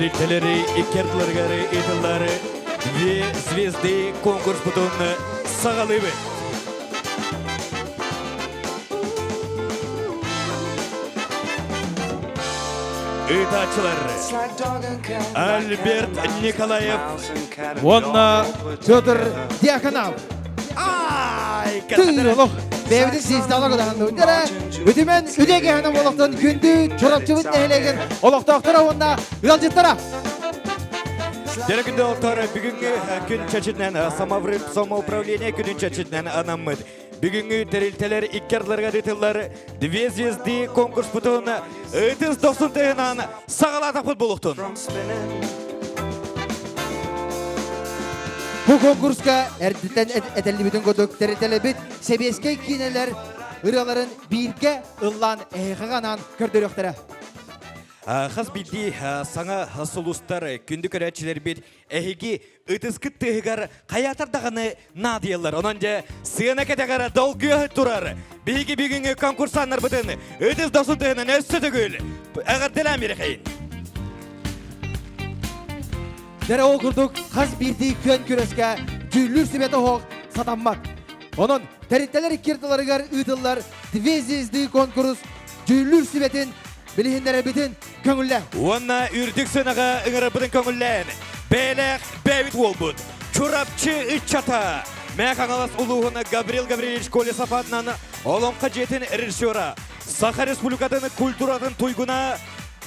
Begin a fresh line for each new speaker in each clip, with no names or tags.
Тэрилтэлэри иккердларыгар ыытыллар Две звезды конкурспутун саҕалыыбыт. Ыытааччылар Альберт Николаев
уонна Петр Дьяконов.
Ай,
Тыылох бэйэбитин сиисталар кудаһанныбыт эрэ. Үтүмэн үтүө киһинэн олохтон күндү Чурапчыбыт нэһилиэгин олохтоохторо уонна ыалдьыттара.
Дьэ күндү доҕоттор, бүгүҥҥү күн чэрчитинэн самоврыв самоуправление күнүн чэрчитинэн анаммыт. Бүгүҥҥү тэрилтэлэр икки ардыларыгар ыытыллар Две звезды конкурспутун ытыс дохсун тыһынан саҕалаатахпыт буолуохтун.
Бу конкурска эрдиттэн этэллибитин курдук тэрилтэлэрбит сэбиэскэй киинэлэр ырыаларын бииргэ ыллаан эһиэхэ анаан көрдөрүөхтэрэ.
Хас биирдии саҥа сулустар күндү көрөөччүлэрбит эһиги ытыскыт тыаһыгар хайаатар даҕаны наадыйаллар. Онон дьэ сыана кэтэҕэр долгуйа турар. Биһиги бүгүҥҥү конкурсаннарбытын ытыс дохсун тыаһынан өссө төгүл эҕэрдэлээн биэрэхэйин.
Дэрэ ол курдук хас биирдии күөн күрэскэ дьүүллүүр сүбэтэ оһох сатаммат. Онон тэрилтэлэр икки ардыларыгар ыытыллар Две звезды конкурс дьүүллүүр сүбэтин билиһиннэрэрбитин көҥүллээн.
Уонна үрдүк сыанаҕа ыҥырарбытын көҥүллээн, бэйэлээх бэйэбит уолбут, Чурапчы ыччата, Мэҥэ Хаҥалас улууһун Гаврил Гаврильевич Колесов аатынан Олоҥхо дьиэтин режиссера, Саха Республикатын культуратын туйгуна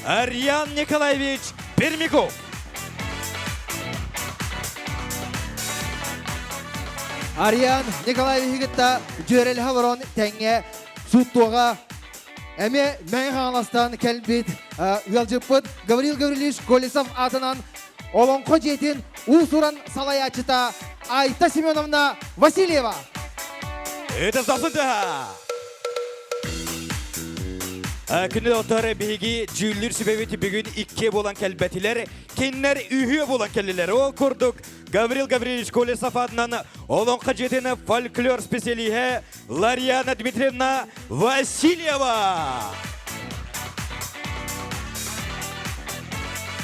Ариан Николаевич Пермяков.
Ариан Николаевиһы кытта дьүөрэлэһэ олорон тэҥҥэ сууттуоҕа Эмиэ Мэҥэ Хаҥаластан кэлбит ыалдьыппыт Гаврил Гаврильевич Колесов аатынан Олоҥхо дьиэтин уус-уран салайааччыта Айта Семеновна Васильева.
Это засыта! Күнү доҕоттор, биһиги дьүүллүүр сүбэбит бүгүн икки буолан кэлбэтилэр, кинилэр үһүө буолан кэллилэр. Ол курдук Гаврил Гаврильевич Колесов аатынан Олоҥхо дьиэтин фольклор специалиһэ Ларьяна Дмитриевна Васильева!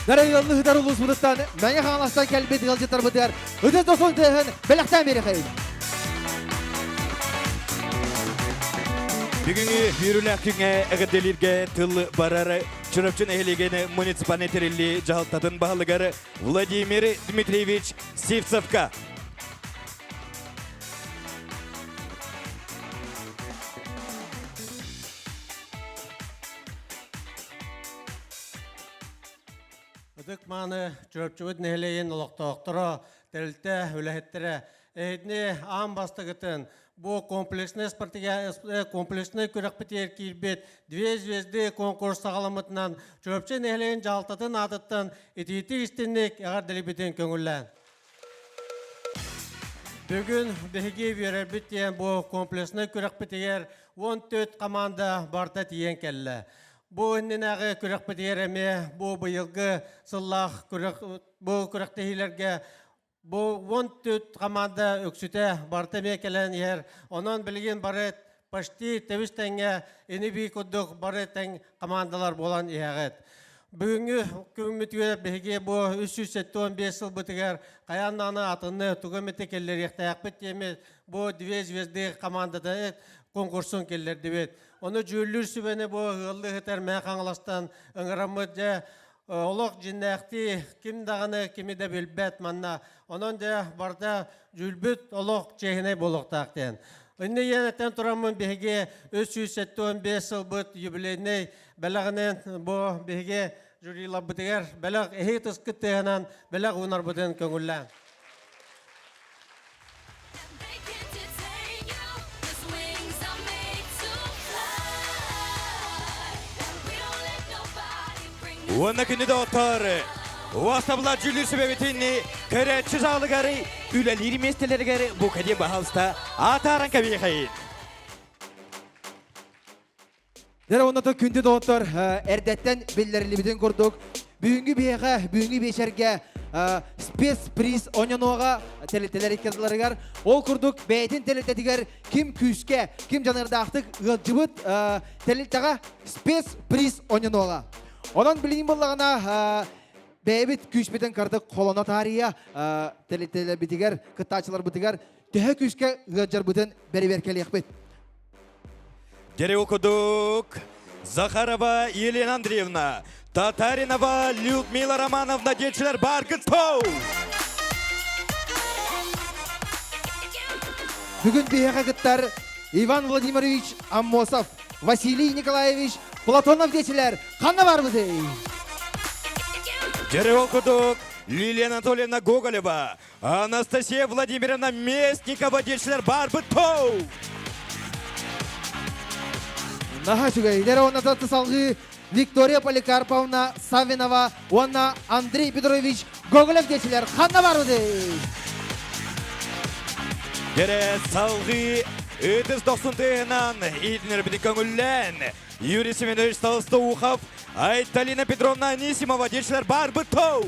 Дарайыаллы ыытар улууспутуттан Мэҥэ Хаҥаластан кэлбит ыалдьыттарбытыгар ытыс дохсун тыаһын бэлэхтээн биэриэхэйин.
Бүгүҥҥү үөрүүлээх күҥҥэ эҕэрдэлииргэ тыл барар Чурапчы нэһилиэгин муниципальнай тэриллии дьаһалтатын баһылыгар Владимир Дмитриевич Сивцевка.
Ытык мааны Чурапчыбыт нэһилиэгин олохтоохторо, тэрилтэ үлэһиттэрэ эһигини аан бастакытын бу комплекснай комплекснай күрэхпитигэр киирбит «Две звезды» конкурс саҕаламмытынан Чурапчы нэһилиэгин дьаһалтатын аатыттан итиитик истинник эҕэрдэлиибитин көҥүллээн. Бүгүн биһиги үөрэрбит диэн бу комплекснай күрэхпитигэр 14 команда барыта тиийэн кэллэ. Бу иннинээҕи күрэхпитигэр эмиэ бу быйылгы сыллаах күрэх бу күрэхтэһиилэргэ бу 14 команда үксүтэ барыта эмиэ кэлэн иһэр. Онон билигин бары почти тэбис тэҥҥэ ини-бии курдук бары тэҥ командалар буолан иһэҕит. Бүгүҥҥү күммүтүгэр биһиги бу 375 сылбытыгар хайаан даҕаны атыны тугу эмит киллэриэхтээхпит диэммит бу две звезды командата конкурсун киллэрдибит. Ону дьүүллүүр сүбэни бу ыаллыы ыһытар Мэҥэ Хаҥаластан ыҥыраммыт дьэ олох дьиннээхтии ким даҕаны кими да билбэт манна. Онон дьэ барыта дьүүлбүт олох чиэһинэй буолуохтаах диэн. Инньэ диэн этэн тураммын биһиги 375 сылбыт юбилейнай бэлэҕинэн бу биһиги жюриларбытыгар бэлэх эһиги тыскыт тыаһынан бэлэх уунарбытын көҥүллээҥ.
Уонна күнү доҕоттор, Уастабла дьүүллүүр сүбэбитин көрөөччү залыгар үлэлиир миэстэлэригэр бука диэн баһаалыста атааран кэбиэхэйин.
Дьэ онно күндү доҕоттор, эрдэттэн биллэриллибитин курдук, бүгүҥҥү биһиэхэ, бүгүҥҥү биэчэргэ спецприз онньонуоҕа тэрилтэлэр иккардыларыгар ол курдук бэйэтин тэрилтэтигэр ким күүскэ, ким дьаныардаахтык ыалдьыбыт тэрилтэҕэ спецприз онньонуоҕа. Онон билигин буоллаҕына бэйэбит күүспүтүн кырдык холоно таарыйа тэрилтэлэрбитигэр, кыттааччыларбытыгар төһө күүскэ ыалдьарбытын бэрэбиэркэлиэхпит.
Деревокудук Захарова Елена Андреевна, Татаринова Людмила Романовна диэччилэр бааргыт тоу!
Бүгүн биһиэхэ кыттар Иван Владимирович Аммосов, Василий Николаевич Платонов диэччилэр ханна барбытый?
Деревокудук Лилия Анатольевна Гоголева, Анастасия Владимировна Местникова диэччилэр баарбыт тоу!
Наһаа үчүгэй. Дэрэ уонна салгыы Виктория Поликарповна Савинова уонна Андрей Петрович Гоголев диэччилэр ханна барбытый?
Дэрэ салгыы ытыс дохсун тыаһынан иитинэрбити көҥүллээн Юрий Семенович Толстоухов, Айталина Петровна Анисимова диэччилэр баарбыт тоу!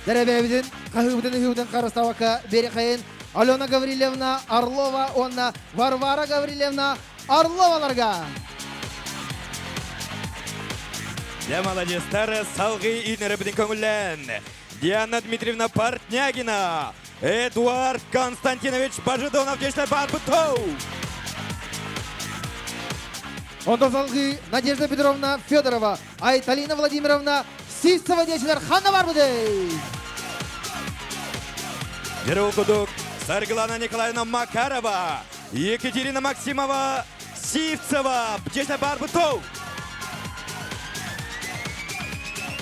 Дэрэ бэйэбитин хаһыыбытын ыһыыбытын харыстабакка биэриэхэйин Алена Гаврильевна Орлова уонна Варвара Гаврильевна Орловаларга!
Дьэ, молодецтар, салгыы иитинэрбитин көҥүллээн Диана Дмитриевна Портнягина, Эдуард Константинович Божедонов диэччилэр баарбыт тоу!
Онтон салгыы Надежда Петровна Федорова, Айталина Владимировна Сивцева диэччилэр ханна барбытый?
Деревокудук Саргылана Николаевна Макарова, Екатерина Максимова Сивцева диэччилэр баарбыт тоу!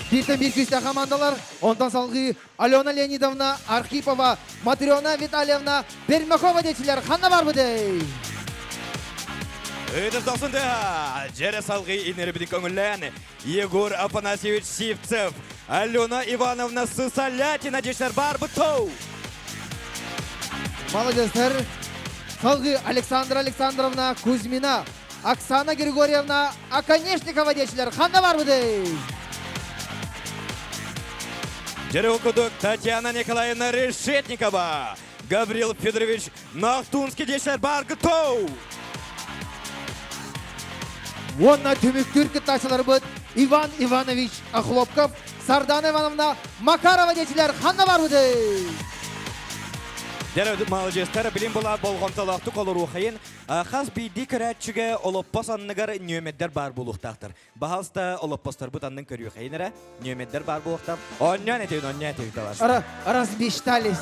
Бииртэн биир күүстээх командалар. Онтон салгыы Алена Леонидовна Архипова, Матрена Витальевна Пермякова диэччилэр ханна барбытый?
Ытыс дохсун тыаһа, дьэрэ салгыы инэрбитин көҥүллээн Егор Афанасьевич Сивцев, Алена Ивановна Сысолятина диэччилэр баарбыт тоу!
Молодецтар. Салгыы Александра Александровна Кузьмина, Оксана Григорьевна Оконешникова диэччилэр ханна барбытый?
Деревокудук Татьяна Николаевна Решетникова, Гаврил Федорович Нахтунский диэччилэр бааргыт тоу!
Уонна түмүктүүр кыттааччыларбыт Иван Иванович Охлопков, Сардана Ивановна Макарова диэччилэр ханна барбытый?
Дьэ, молодецтар, билим була болҕомтолоохтук олоруохайын, хас биирдии көрөөччүгэ олоппос анныгар нүөмэрдэр баар буолуохтаахтар. Баһалста олоппосторбут аннын көрүөхайын эрэ, нүөмэрдэр баар буолуохтаах. Оонньоон этибин, оонньоон этибин талас.
Разбежтали,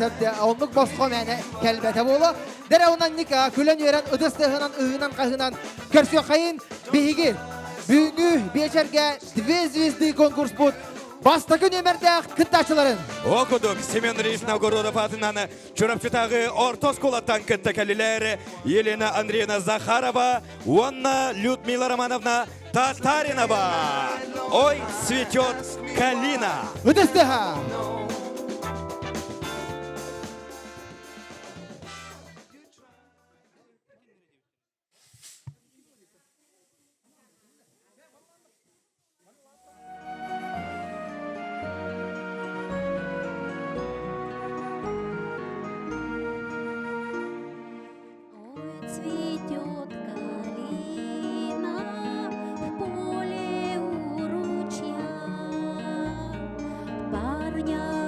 оннук босхо мээнэ кэлбэтэ буолуо. Дэрэ онанник күлэн үөрэн ытыс тыаһынан ыһыынан-хаһыынан көрсүөххэйин биһиги бүгүҥҥү биэчэргэ две звезды конкурспут бастакы нүөмэрдээх кыттааччыларын.
Ол курдук Семен Ильич Новгородов аатынан Чурапчытааҕы орто оскуолаттан кытта кэллилэр Елена Андреевна Захарова уонна Людмила Романовна Татаринова. Ой, цветет калина.
Ытыс тыаһа!
Ой, цветет калина в поле у ручья. Парня.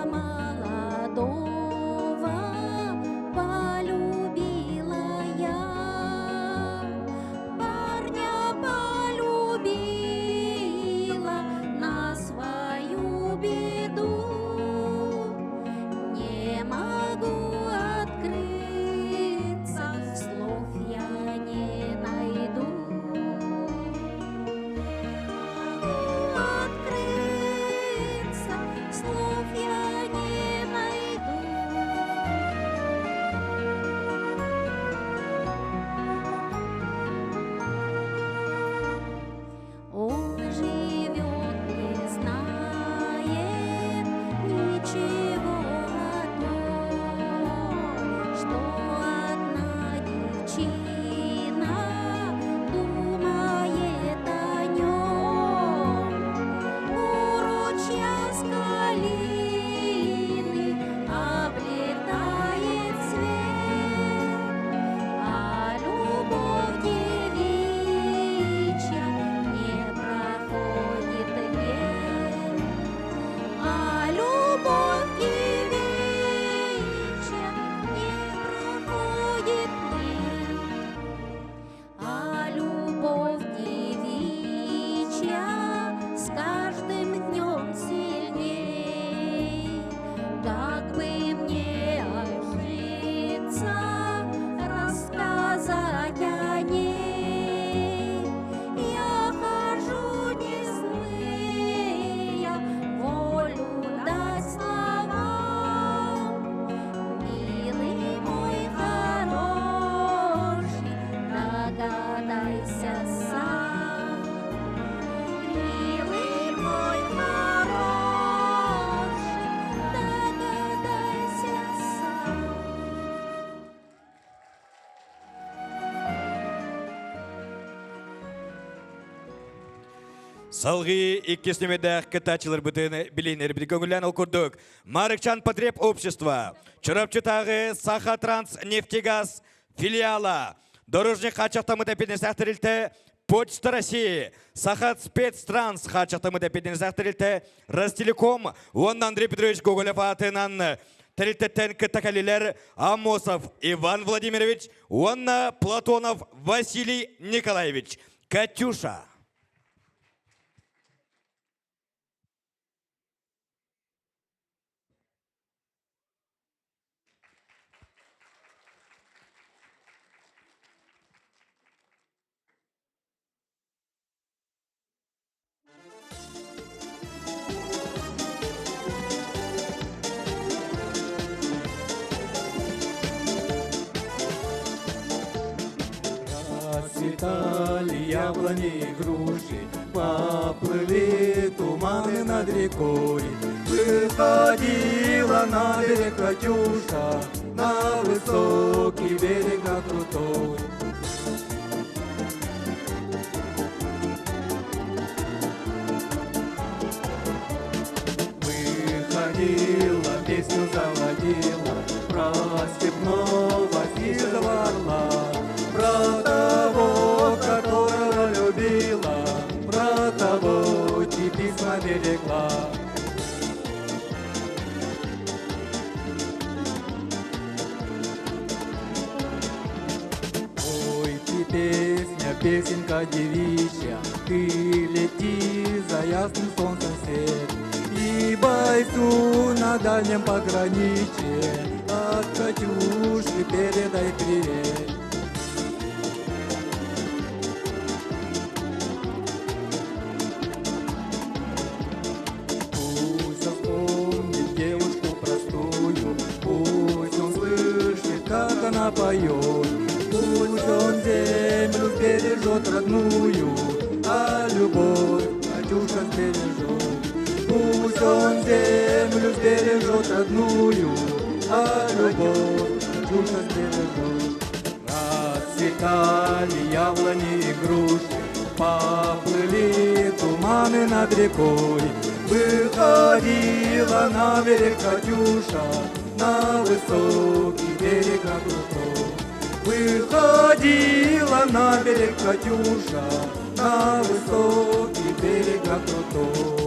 Салгыы иккис нүмердээх кыттааччыларбытын билиһиннэрбит көҥүллээн ол курдук Марыкчан потреб общество, Чурапчытааҕы Саха Транс нефтегаз филиала, Дорожник хааччахтаммыт эппиэтинэстээх тэрилтэ Почта России, Саха спецтранс хааччахтаммыт эппиэтинэстээх тэрилтэ Ростелеком уонна Андрей Петрович Гоголев аатынан тэрилтэттэн кытта кэллилэр Аммосов Иван Владимирович уонна Платонов Василий Николаевич. Катюша.
Расцветали яблони и груши, Поплыли туманы над рекой. Выходила на берег Катюша, На высокий берег, на крутой. Выходила, песню заводила Про степного сизого орла, Про того, которого любила, Про того, чьи письма берегла. Ой, ты песня, песенка девичья, Ты лети за ясным солнцем свет. И бойцу на дальнем пограничье От Катюши передай привет. Пусть он вспомнит девушку простую, Пусть он слышит, как она поет, Пусть он землю сбережет родную, А любовь Катюша сбережет. Пусть он землю сбережет родную, А любовь Катюша сбережет. Расцветали яблони и груши, Поплыли туманы над рекой. Выходила на берег Катюша, На высокий берег, на крутой. Выходила на берег Катюша, На высокий берег, на крутой.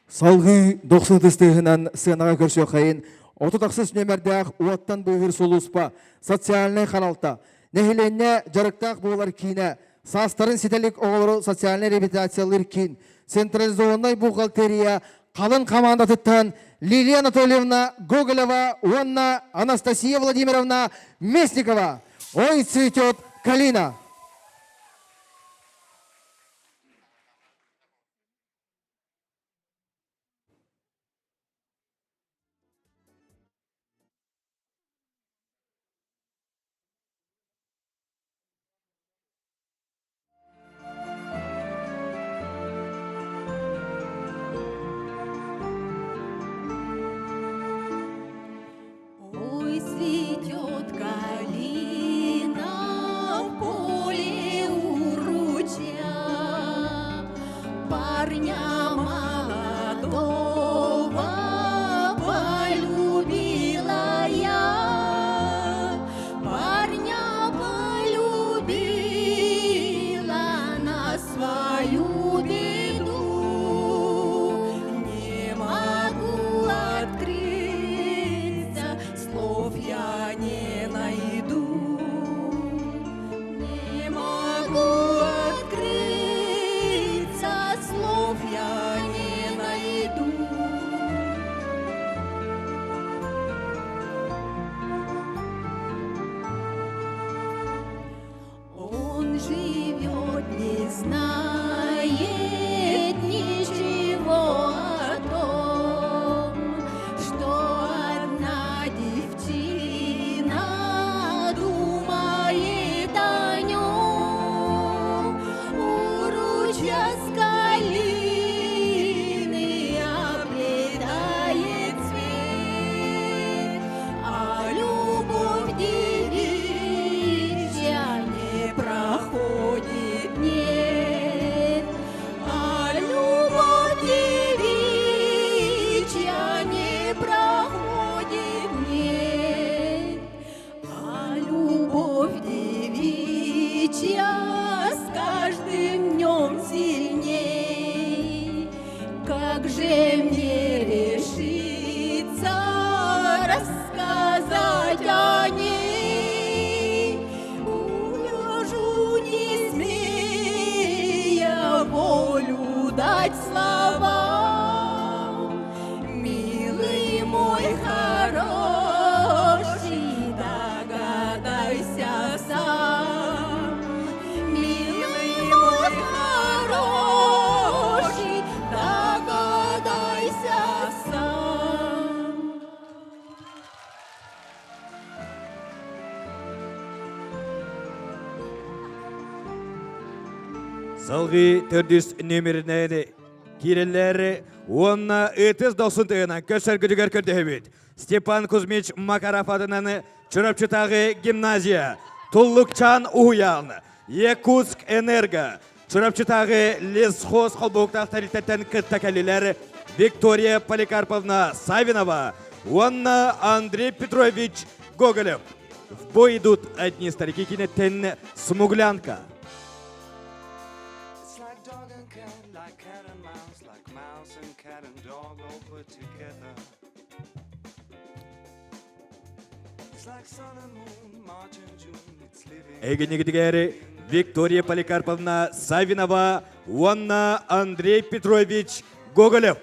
Салгыы дохсун ытыс сыанаҕа көрсүөххэйин 36 нүөмэрдээх уоттан быыһыыр сулууспа социальнай харалта нэһилиэнньэ дьарыктаах буолар киинэ саастарын ситэ илик оҕолору социальнай реабилитациялыыр киин централизованнай бухгалтерия халын хамаандатыттан Лилия Анатольевна Гоголева уонна Анастасия Владимировна Местникова. Ой, цветет калина!
Ой, цветет калина в поле у ручья, Парня молодого полюбила я, Парня полюбила на свою беду. Не могу открыться, слов я не найду. Не могу открыться, слов я Сейчас каждым днем сильней. Как же мне решиться рассказать о ней? Уляжу, не смея волю дать словам. Милый мой хороший, догадайся сам. Милый мой хороший, догадайся сам.
Салгыы төрдүс нүөмэринэн киирэллэр уонна ытыс дохсун тыгынан көрсөргүтүгэр көрдөһөбүт. Степан Кузьмич Макаров атынан Чурапчытааҕы гимназия, Туллукчаан уһуйаан, Якутск Энерго, Чурапчытааҕы лесхоз холбоһуктаах тэрилтэттэн кытта кэллилэр Виктория Поликарповна Савинова уонна Андрей Петрович Гоголев. В бой идут одни старики киинэттэн Смуглянка.
It's like dog and cat, like cat and mouse, like mouse and cat and dog all put together. It's like sun and moon, March and June, it's living.
Эһигини Виктория Поликарповна Савинова уонна Андрей Петрович Гоголев.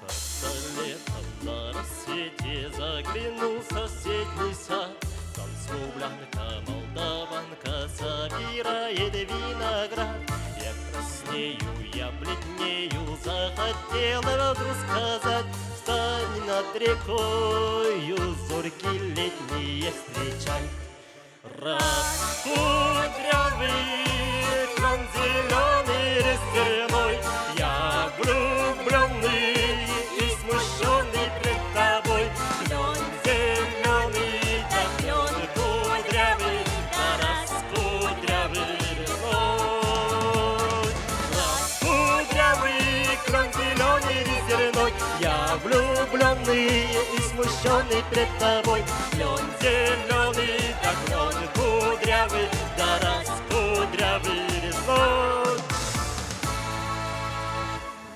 Как-то летом на рассвете заглянул в соседний сад. Там смуглянка, молдаванка собирает виноград. Я краснею, я бледнею, захотела вдруг сказать: Встань над рекою, зорьки летние встречай. Раз кудрявый, клен зеленый резерной, я влюбленный и смущенный пред тобой. Клен зеленый, да клен кудрявый, да раскудрявый резной. Раскудрявый, клен зеленый резерной, я влюбленный и смущенный пред тобой. Клен зеленый, да клен кудрявый, да раскудрявый резной.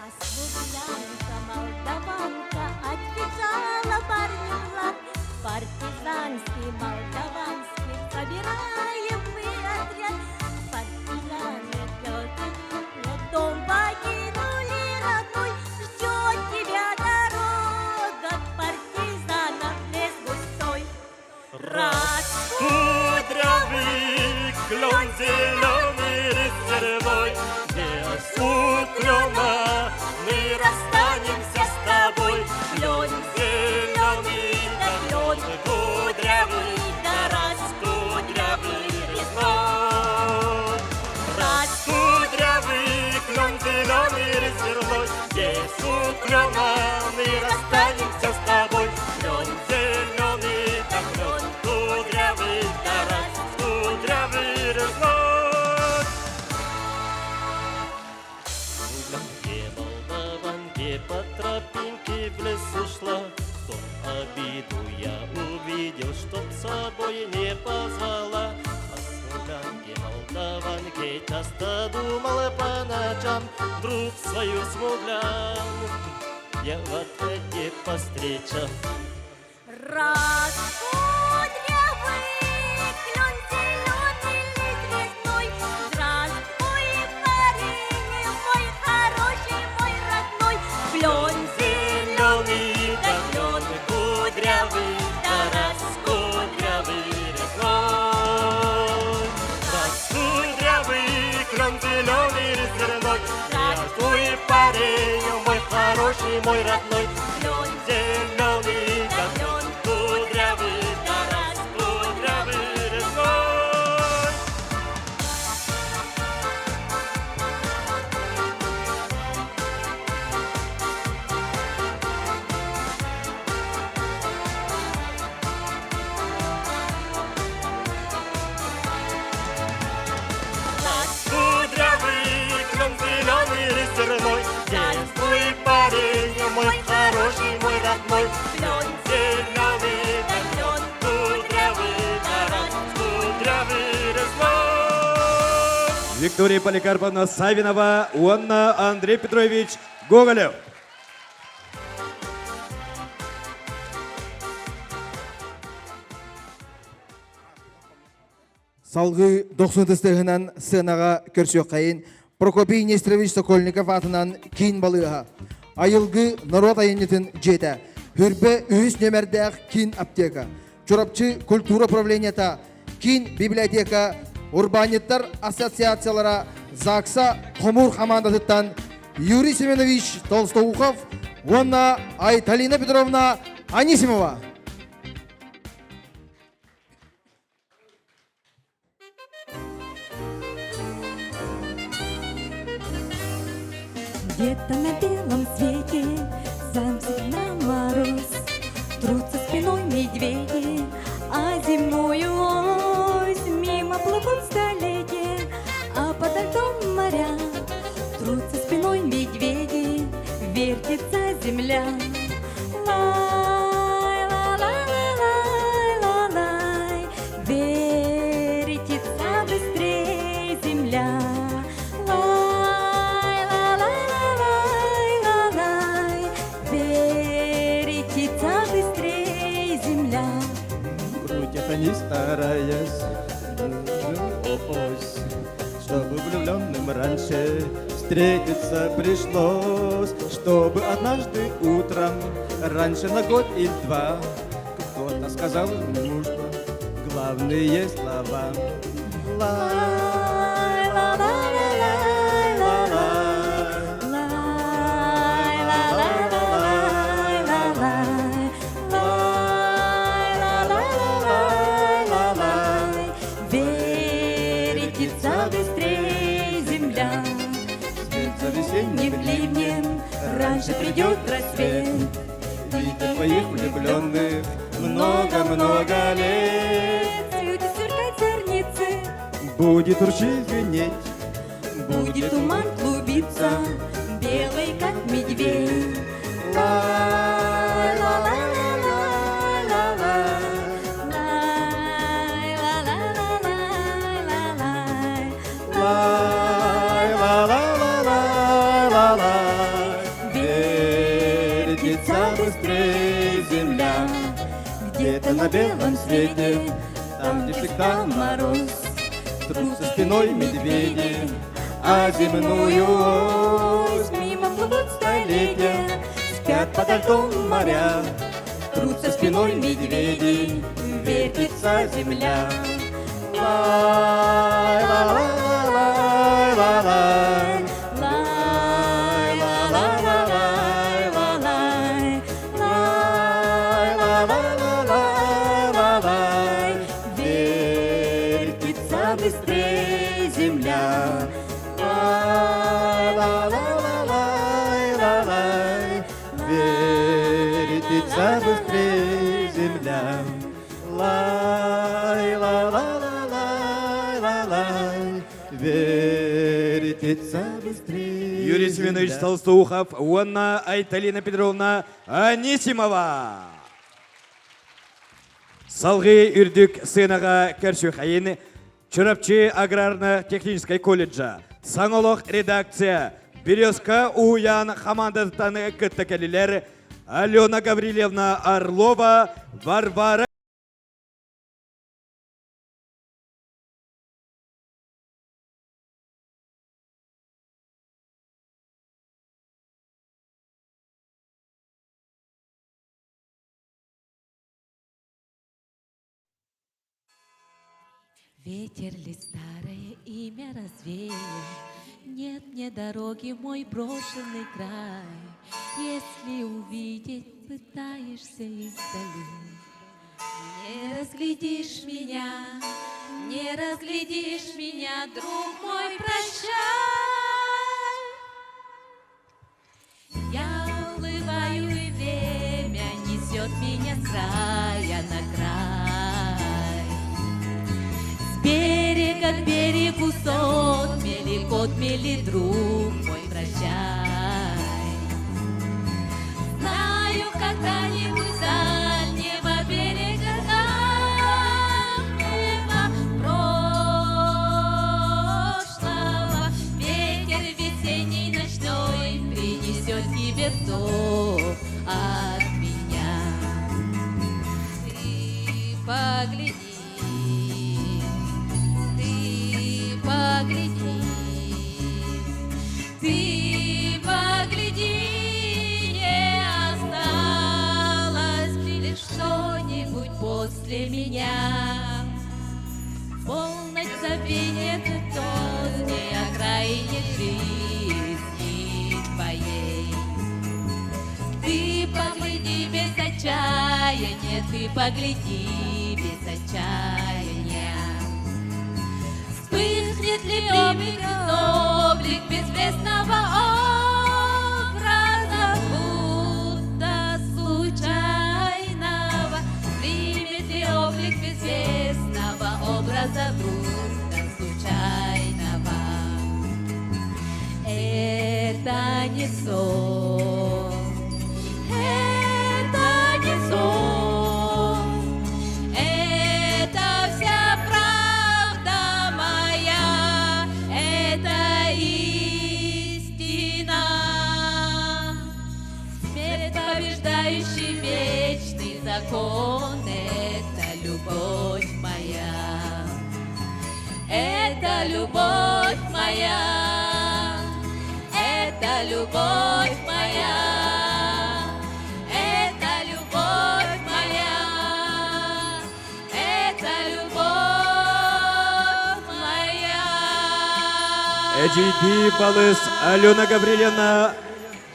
А смуглянка, молдаванка отвечала парню флаг. Партизанский, молдаванский, собираем мы отряд. Партизаны дом покинули родной, ждет тебя дорога к партизанам лес густой.
Раз кудрявый, клен зеленый резерной, без у клена мы расстанемся с тобой. Клен зеленый, да клен кудрявый, да раскудрявый резной. Раскудрявый, клен зеленый резерной, без у клена мы расстанемся с тобой. Клен зеленый, да клен кудрявый, да раскудрявый резной. Смуглянке, молдаванке по тропинке в лес ушла. В том обиду я увидел, чтоб с собой не позвала. О смуглянке, молдаванке часто думала по ночам. Вдруг свою смуглянку я в отряде повстречал.
Раз кудрявый, клен зеленый лист резной. Здравствуй, парень мой хороший, мой родной. Клен
Зеленый, да клен кудрявый, да раскудрявый резной. Раскудрявый, клен зеленый резной. Здравствуй, парень мой хороший. хороший мой родной. Клен зеленый, да клен кудрявый, да раскудрявый резной. Кудрявый, клен зеленый, резерной, Действуй, парень, мой хороший, мой родной. Клен зеленый, да клен кудрявый, да раскудрявый резной.
Виктория Поликарповна Савинова, уонна Андрей Петрович Гоголев.
Салгыы дохсун ытыс тыаһынан сценаҕа көрсүөххэйин Прокопий Нестерович Сокольников аатынан киин балыыһа, Айылгы норуот айымньытын дьиэтэ, Хүрбэ үһүс нүөмэрдээх киин аптека, Чурапчы культура управлениета, киин библиотека, урбаанньыттар ассоциациялара ЗАГСа хомуур хамаандатыттан Юрий Семенович Толстоухов уонна Айталина Петровна Анисимова.
Где-то на белом свете замзит на мороз, Трутся спиной медведи, а зимою ось Мимо плывут столетия, а подо льдом моря Трутся спиной медведи, вертится земля. Лай, ла, ла, лай, ла, лай, вертится быстрее земля. Лай, ла, ла, лай, ла, лай, вертится быстрее земля.
Крутят они, стараясь, ось, чтобы влюбленным раньше встретиться пришлось, чтобы однажды утром, раньше на год или два, кто-то сказал ему, что главные слова.
Лай, ла, ла, лай, ла, лай. Лай, ла, ла, лай, ла, лай. Лай, ла, ла, лай, ла, лай. Вертится быстрее земля.
За
Не
весенним
в ливнем раньше придет рассвет.
Видя твоих влюбленных много-много лет.
Цветут сверкать зорницы,
Будет ручей звенеть,
будет туман клубиться, белый, как медведь.
Лай, ла, ла, ла, ла, ла.
Лай, ла, ла, ла, лай, ла, лай.
Лай, ла, ла, ла, лай, ла, лай. Вертится быстрее земля, где-то на белом свете, там, где всегда мороз, трутся спиной медведи, а земную ось
Мимо плывут
столетия,
столетия,
спят подо льдом моря,
трутся спиной медведи, вертится земля.
Лай, ла, ла, лай, ла, лай.
Лай, ла, ла, ла, лай, ла, лай.
Лай, ла, ла, ла, лай, ла, лай.
Вертится быстрее земля.
Лай, ла, ла, ла, лай, ла, лай. Вертится быстрее земля. Лай, ла, ла, ла, лай, ла, лай. Вертится быстрее
Юрий Семенович
земля.
Толстоухов, уонна Айталина Петровна Анисимова. Салгыы үрдүк сценаҕа көрсүөххэйиҥ Чурапчы аграрно-техническай колледжа, Саҥа олох редакция, Березка уһуйаан хамаандатыттан кытта кэллилэр Алена Гаврильевна Орлова, Варвара
Ветер ли старое имя развеял? Нет мне дороги в мой брошенный край. Если увидеть пытаешься издали, Не разглядишь меня, не разглядишь меня, друг мой, прощай. Я уплываю, и время несет меня с края на край. С берега к берегу сон, мели, кот, мели, друг мой, прощай. Знаю, когда-нибудь с дальнего берега дальнего прошлого Ветер весенний ночной принесет тебе зов от меня. Ты погляди, ты погляди, ты погляди, не осталось ли что-нибудь после меня. Полночь забвенья поздней окраине жизни твоей. Ты погляди без отчаяния, ты погляди без отчаяния. Вспыхнет ли облик, облик безвестного образа, будто случайного? Примет ли облик безвестного образа, будто случайного? Это не сон, это не сон, это вся правда моя, это истина. Смерть, побеждающий вечный закон, это любовь моя. Это любовь моя, это любовь моя, это любовь моя, это любовь моя.
Эдиди Балыс, Алена Гаврилевна,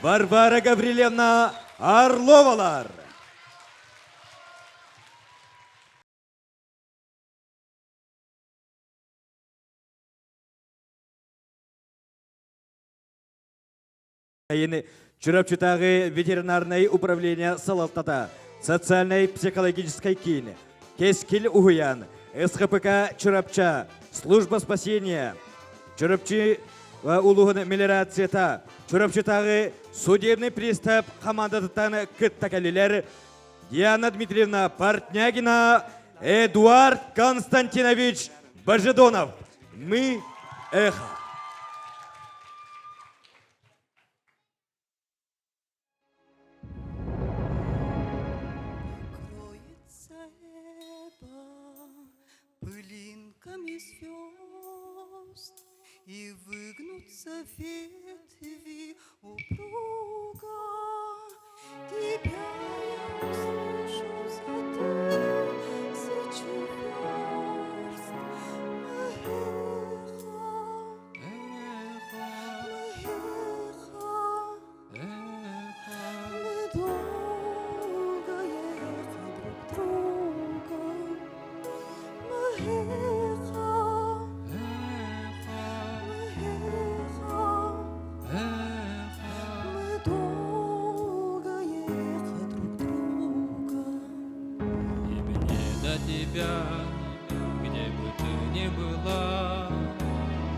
Варвара Гаврилевна Орловалар. Чурапчытааҕы ветеринарнай управление салалтата, социальнай психологическай киин, Кэскил уһуйаан, СХПК Чурапча, служба спасения, Чурапчы улууһун мелиорацията, Чурапчытааҕы судебный пристав хамаандатыттан кытта кэллилэр Диана Дмитриевна Портнягина, Эдуард Константинович Божедонов. Мы эхо.
Покроется небо пылинками звезд, И выгнутся ветви упруго. Тебя я услышу за тысячу верст. Мы эхо, мы эхо, мы долго эхо друг друга. Мы эхо, мы эхо, мы долго эхо друг друга.
И мне до тебя, где бы ты ни была,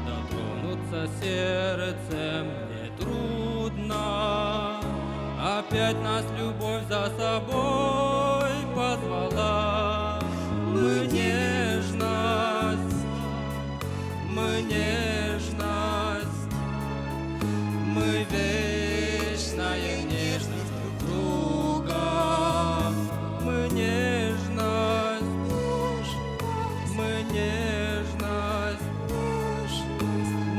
Дотронуться сердцем мне трудно. Опять нас любовь за собой позвала. Мы нежность, мы нежность, мы вечная нежность друг друга. Мы нежность, мы нежность,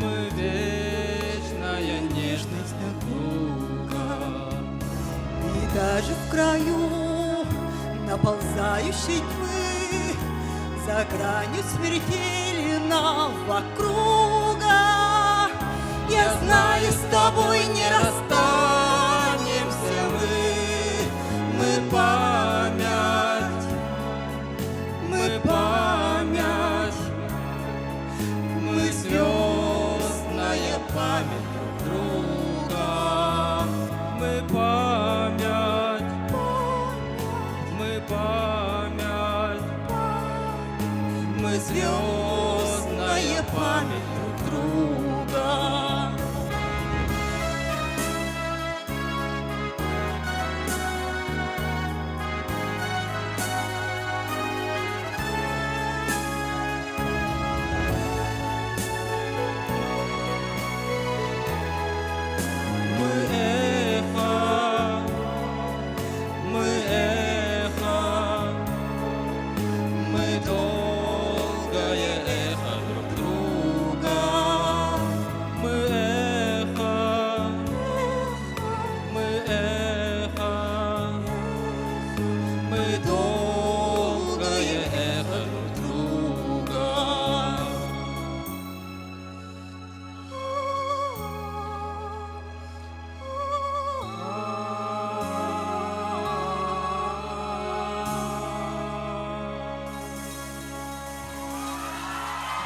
мы вечная нежность друг друга.
И даже в краю наползающей тьмы, За гранью смертельного круга, Я знаю, с тобой не расстанемся
память друг друга. Мы эхо, мы эхо, мы долгое эхо друг друга. Мы эхо, мы эхо, мы долгое эхо друг друга.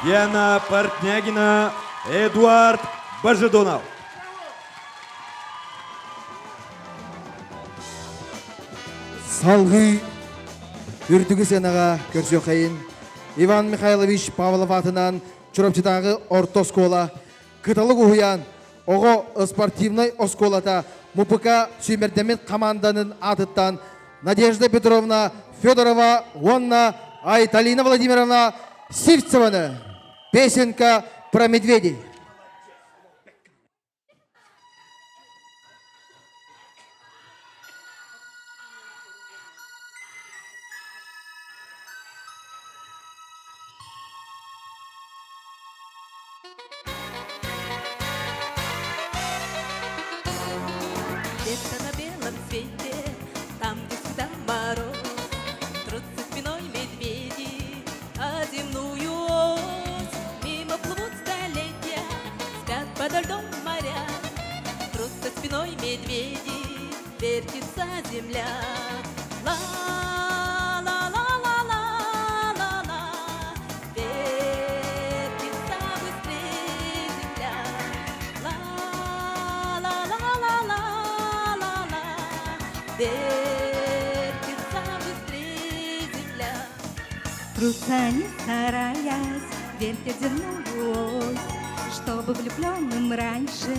Диана Портнягина, Эдуард Божедонов.
Салгыы үрдүкү сыанаҕа көрсүөххэйин Иван Михайлович Павлов аатынан Чурапчытааҕы орто оскуола Кыталык уһуйаан оҕо спортивнай оскуолата МУПК сүүмэрдэммит хамаанданын аатыттан Надежда Петровна Федорова уонна Айталина Владимировна Сивцеваны. Песенка про медведей.
Где-то на белом свете, там, где всегда мороз, Трутся спиной медведи о земную ось. Мимо плывут столетия, спят подо льдом моря. Трутся спиной медведи, вертится земля. Ла-ла-ла-ла-ла-ла-ла, вертится быстрее земля. Ла-ла-ла-ла-ла-ла-ла, вертится быстрее земля.
Трутся они, стараясь, вертят земную ось, Чтобы влюбленным раньше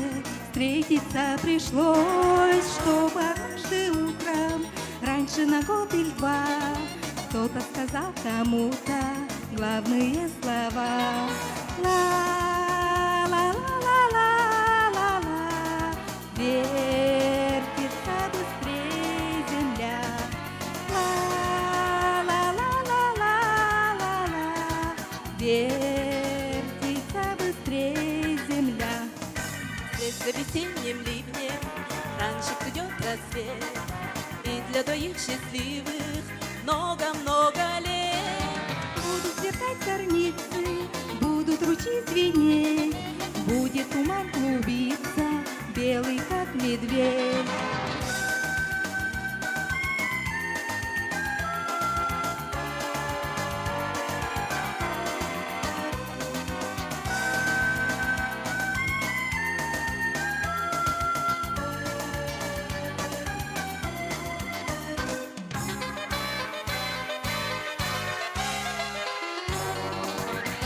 встретиться пришлось, Чтобы однажды утром, раньше на год или два, Кто-то сказал кому-то главные слова. Ла-ла-ла-ла-ла-ла, вертится быстрее земля. Ла-ла-ла-ла-ла-ла, вертится быстрее земля.
Вслед за весенним ливнем раньше придет рассвет, И для двоих счастливых много-много лет.
Будут сверкать зорницы, будут ручьи звенеть, Будет туман клубиться, белый как медведь.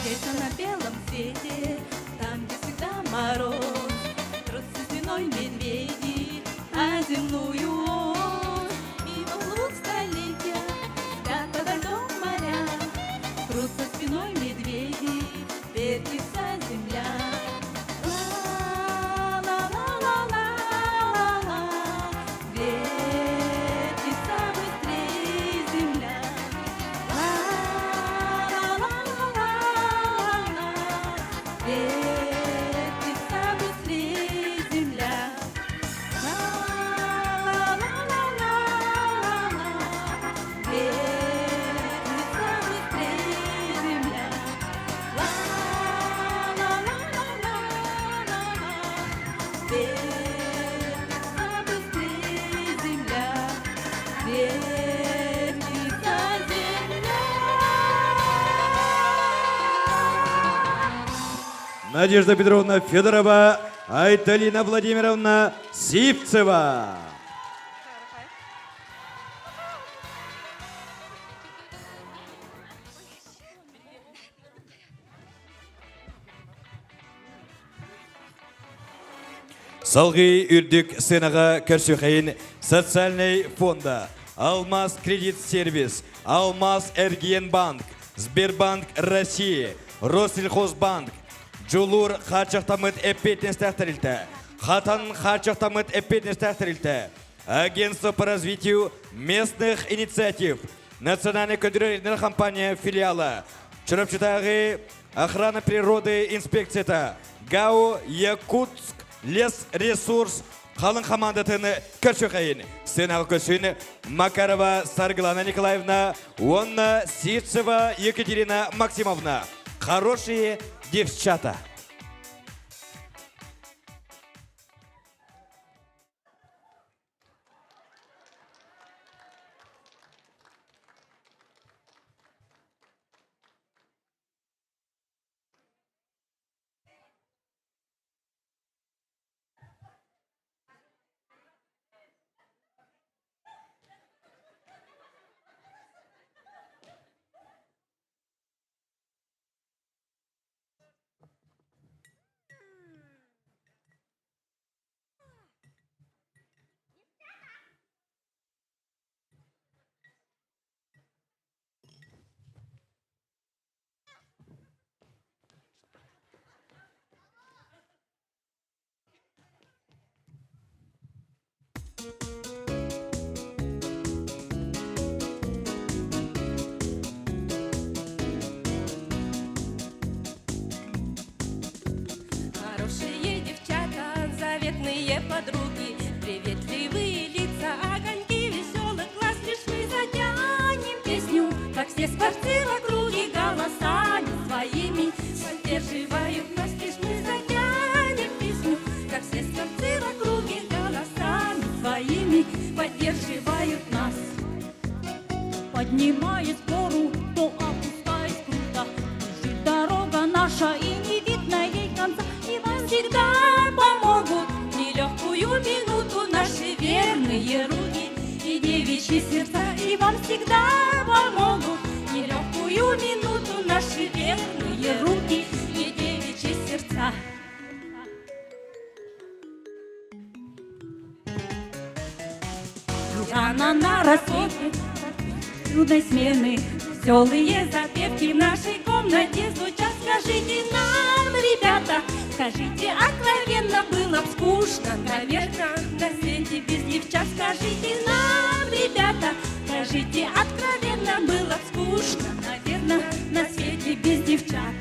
Где-то на белом свете, там, где всегда мороз, Трутся спиной медведи о земную ось. Мимо плывут столетия, спят подо льдом моря, Трутся спиной медведи, вертится земля. Ла-ла-ла-ла-ла-ла, вертится быстрее земля. Ла-ла-ла-ла-ла-ла, вертится быстрее земля. Ла-ла-ла-ла-ла-ла, вертится быстрее земля. Ла-ла-ла-ла-ла-ла, вертится быстрее земля. Вертится земля.
Надежда Петровна Федорова, Айталина Владимировна Сивцева. Салгыы үрдүк сыанаҕа көрсүөхэйин социальнай фонда, Алмаз кредит сервис, Алмаз эргиэн банк, Сбербанк России, Россельхозбанк, Дьулуур хааччахтаммыт эппиэтинэстээх тэрилтэ, Хатан хааччахтаммыт эппиэтинэстээх тэрилтэ, Агентство по развитию местных инициатив, Национальная көдүрэр компания филиала, Чурапчытааҕы охрана природы инспекцията, ГАУ Якутск лес ресурс халыҥ хамаандатын көрсүөхэйин. Сыанаҕа көсүн Макарова Саргылана Николаевна уонна Сивцева Екатерина Максимовна. Хорошие девчата.
Хорошие девчата, заветные подруги, Приветливые лица, огоньки веселых глаз. Лишь мы затянем песню, как все скворцы в округе голосами своими поддерживают нас. Лишь мы затянем песню, как все скворцы в округе голосами своими поддерживают нас. Поднимаясь в гору, то опускаясь круто, Бежит дорога наша, и не видно ей конца. И вам всегда помогут в нелегкую минуту Наши верные руки и девичьи сердца. И вам всегда помогут в нелегкую минуту Наши верные руки и девичьи сердца. Рано на рассвете трудной смены Веселые запевки в нашей комнате звучат. Скажите нам, ребята, скажите откровенно, было б скучно, наверное, на свете без девчат. Скажите нам, ребята, скажите откровенно, было б скучно, наверное, на свете без девчат.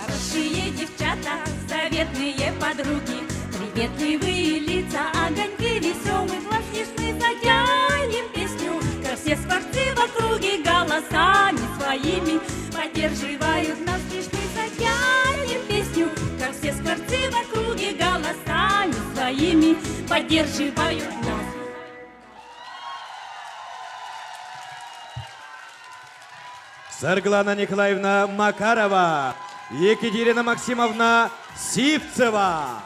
Хорошие девчата, заветные подруги, Приветливые лица, огоньки веселых глаз. Лишь мы затянем песню, как все скворцы в округе голосами своими поддерживают нас. Лишь мы затянем песню, как все скворцы в округе голосами своими поддерживают нас.
Саргылана Николаевна Макарова, Екатерина Максимовна Сивцева.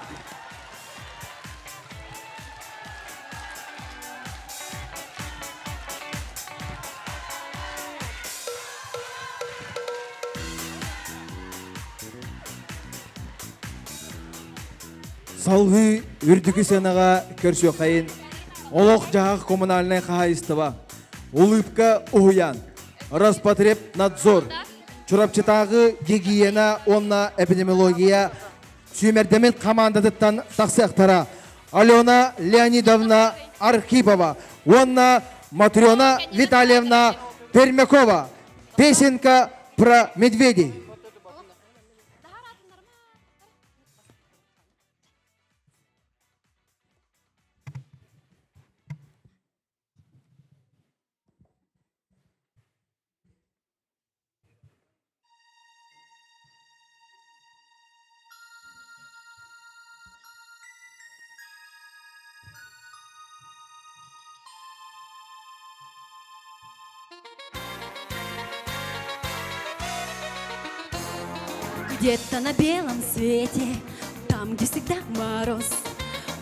Салгыы үрдүкү сыанаҕа көрсүөххэйин олох-дьаһах коммунальнай хаһаайыстыба, Улыбка уһуйаан, Роспотребнадзор, Чурапчытааҕы гигиена уонна эпидемиология сүүмэрдэммит хамаандатыттан тахсыахтара Алена Леонидовна Архипова уонна Матрена Витальевна Пермякова. Песенка про медведей.
Где-то на белом свете, там, где всегда мороз,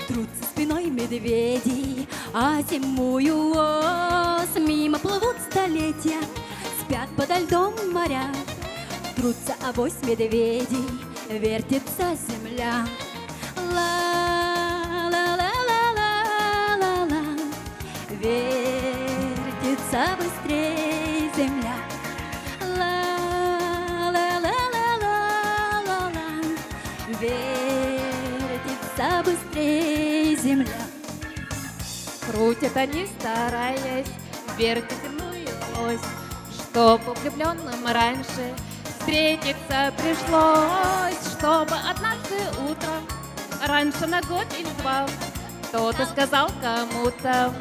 Трутся спиной медведи, а зимою ос. Мимо плывут столетия, спят подо льдом моря, Трутся авось медведей, вертится земля. Ла-ла-ла-ла-ла-ла-ла, вертится быстрей земля. Ла-ла-ла-ла-ла-ла-ла, вертится быстрей земля.
Крутят они, стараясь, вертят земную ось, Чтоб влюбленным раньше встретиться пришлось, Чтобы однажды утром, раньше на год или два, Кто-то сказал кому-то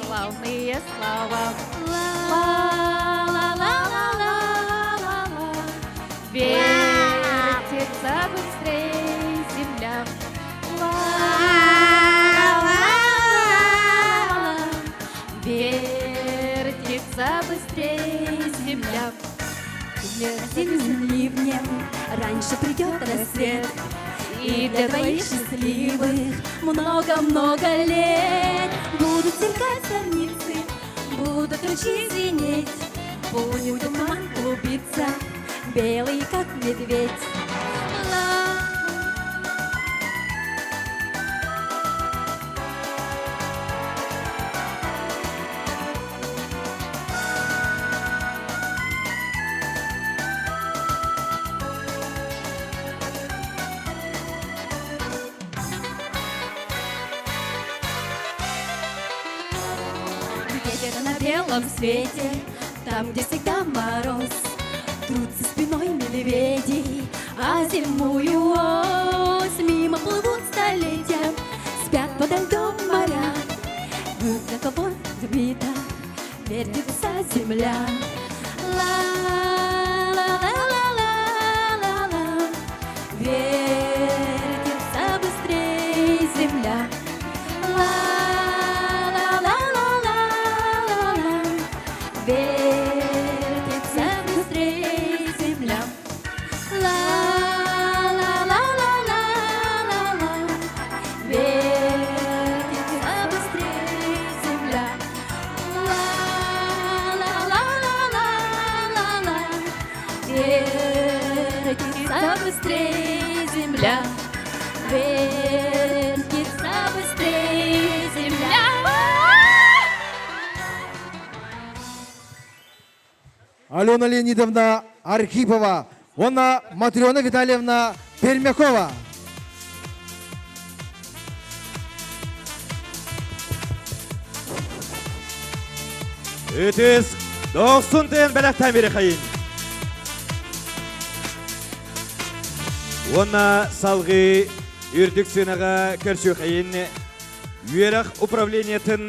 главные слова. Ла-ла-ла-ла-ла-ла, вертится быстрей земля. Ла-ла-ла-ла, вертится быстрей земля.
Зимним ливнем раньше придет рассвет, И для двоих счастливых много-много лет Будут сверкать зорницы, будут ручьи звенеть, Будет туман клубиться, белый как медведь. Ла Где-то на белом свете, там, где всегда мороз, Трутся спиной медведи, а зимою ось. Мимо плывут столетия, спят подо льдом моря. Для кого сбита, вертится земля. Ла-ла-ла-ла-ла-ла-ла, вертится быстрей земля. Ла-ла-ла-ла-ла-ла, вертится быстрей земля. Ла-ла-ла-ла-ла-ла, вертится быстрей земля. Ла-ла-ла-ла-ла-ла, вертится быстрей земля. Вертится быстрей земля.
Алена Леонидовна Архипова, уонна Матрена Витальевна Пермякова.
Үтүс, дохсун тыын бэлэхтэн бириэххэйин. Уонна салгыы үрдүк сыанаҕа көрсүөхэйин үөрэх управлениетын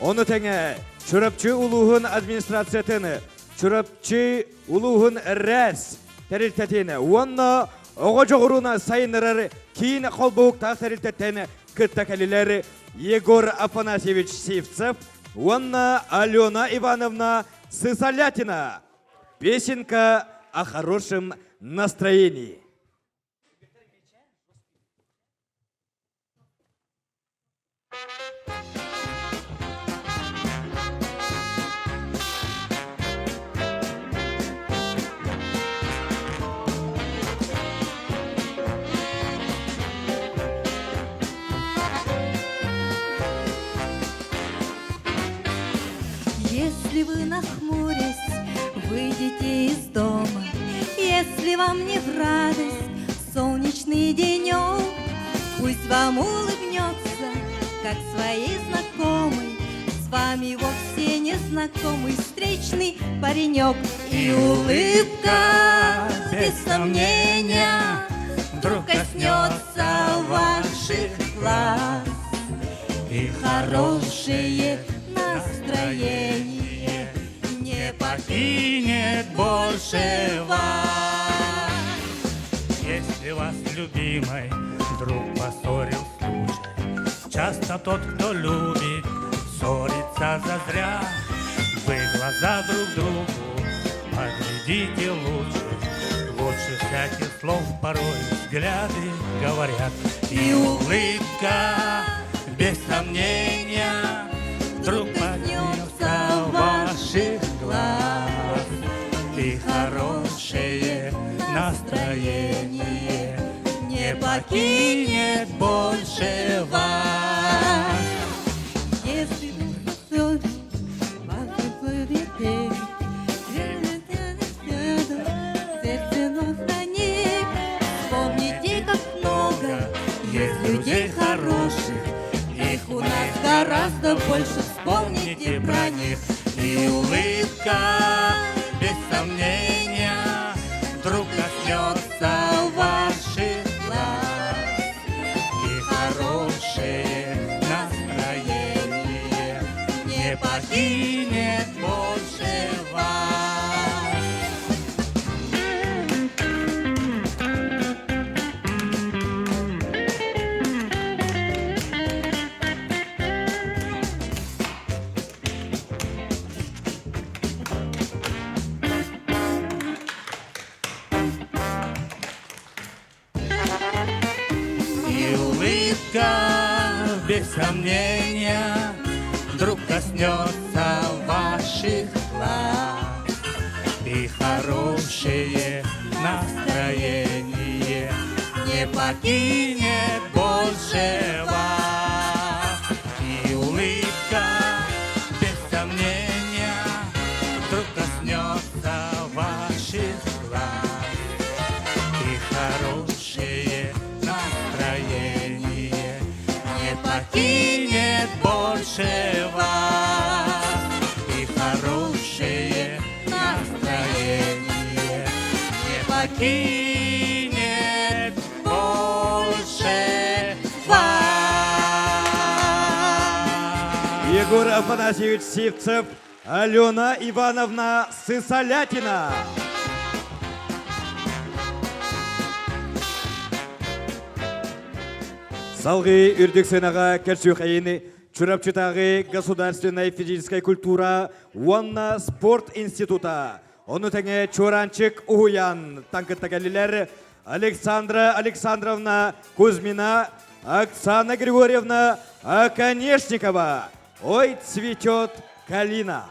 ону тэҥэ Чурапчы улууһун администрациятын Чурапчы улууһун РЭС тэрилтэтин уонна оҕо дьоҕуруна сайыннарар киин холбоһуктаах тэрилтэттэн кытта кэлилэр Егор Афанасьевич Сивцев уонна Алена Ивановна Сысолятина. Песенка о хорошем настроении.
Если вы нахмурясь выйдете из дома, Если вам не в радость солнечный денек, Пусть вам улыбнется, как своей знакомой, С вами вовсе не знакомый встречный паренек. И улыбка, без сомнения, Вдруг коснется ваших глаз. И хорошее настроение не
покинет больше
вас.
Если вас любимой друг поссорил случай, Часто тот, кто любит, ссорится зазря. Вы глаза друг другу поглядите лучше, Лучше всяких слов порой взгляды говорят. И улыбка, без сомнения, Вдруг коснется ваших глаз. И хорошее настроение Не покинет больше вас.
Если вдруг сердце на Вспомните, как много
есть людей хороших,
их у нас гораздо больше. Вспомните про них.
И улыбка, без сомнения, вдруг коснется ваших глаз. И хорошее настроение не покинет больше вас. И улыбка, без сомнения, вдруг коснется ваших глаз. И хорошее настроение не покинет больше вас. И улыбка, без сомнения, вдруг коснется ваших глаз. И хорошее настроение не покинет больше вас. И хорошее настроение не покинет больше вас.
Егор Афанасьевич Сивцев, Алена Ивановна Сысолятина. Салгыы үрдүк сыанаҕа көрсүөххэйин Чурапчытааҕы государственная физическая культура уонна спорт института. Ону тэҥэ Чуораанчык уһуйаан таҥкытта кэллилэр Александра Александровна Кузьмина, Оксана Григорьевна Оконешникова. Ой, цветет калина.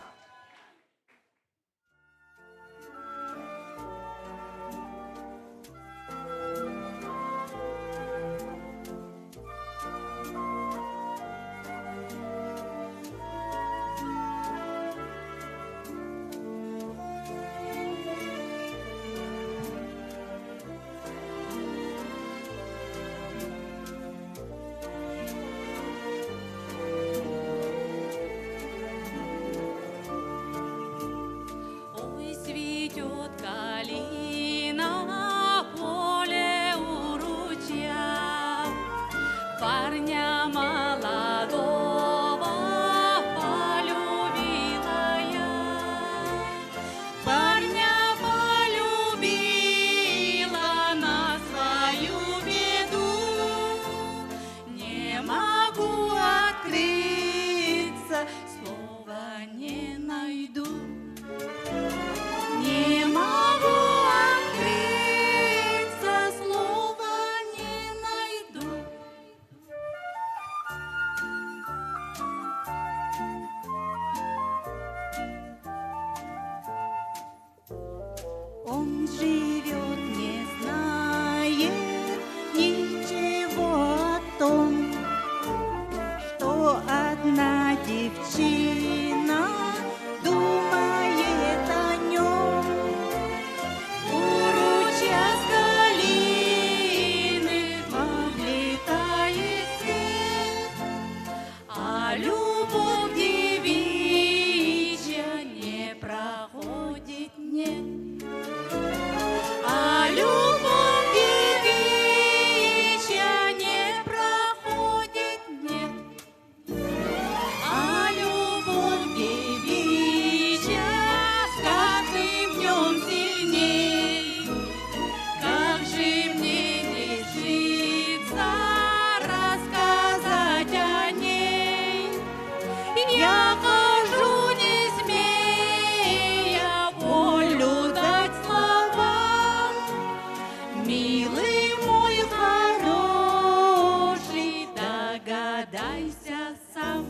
Догадайся сам.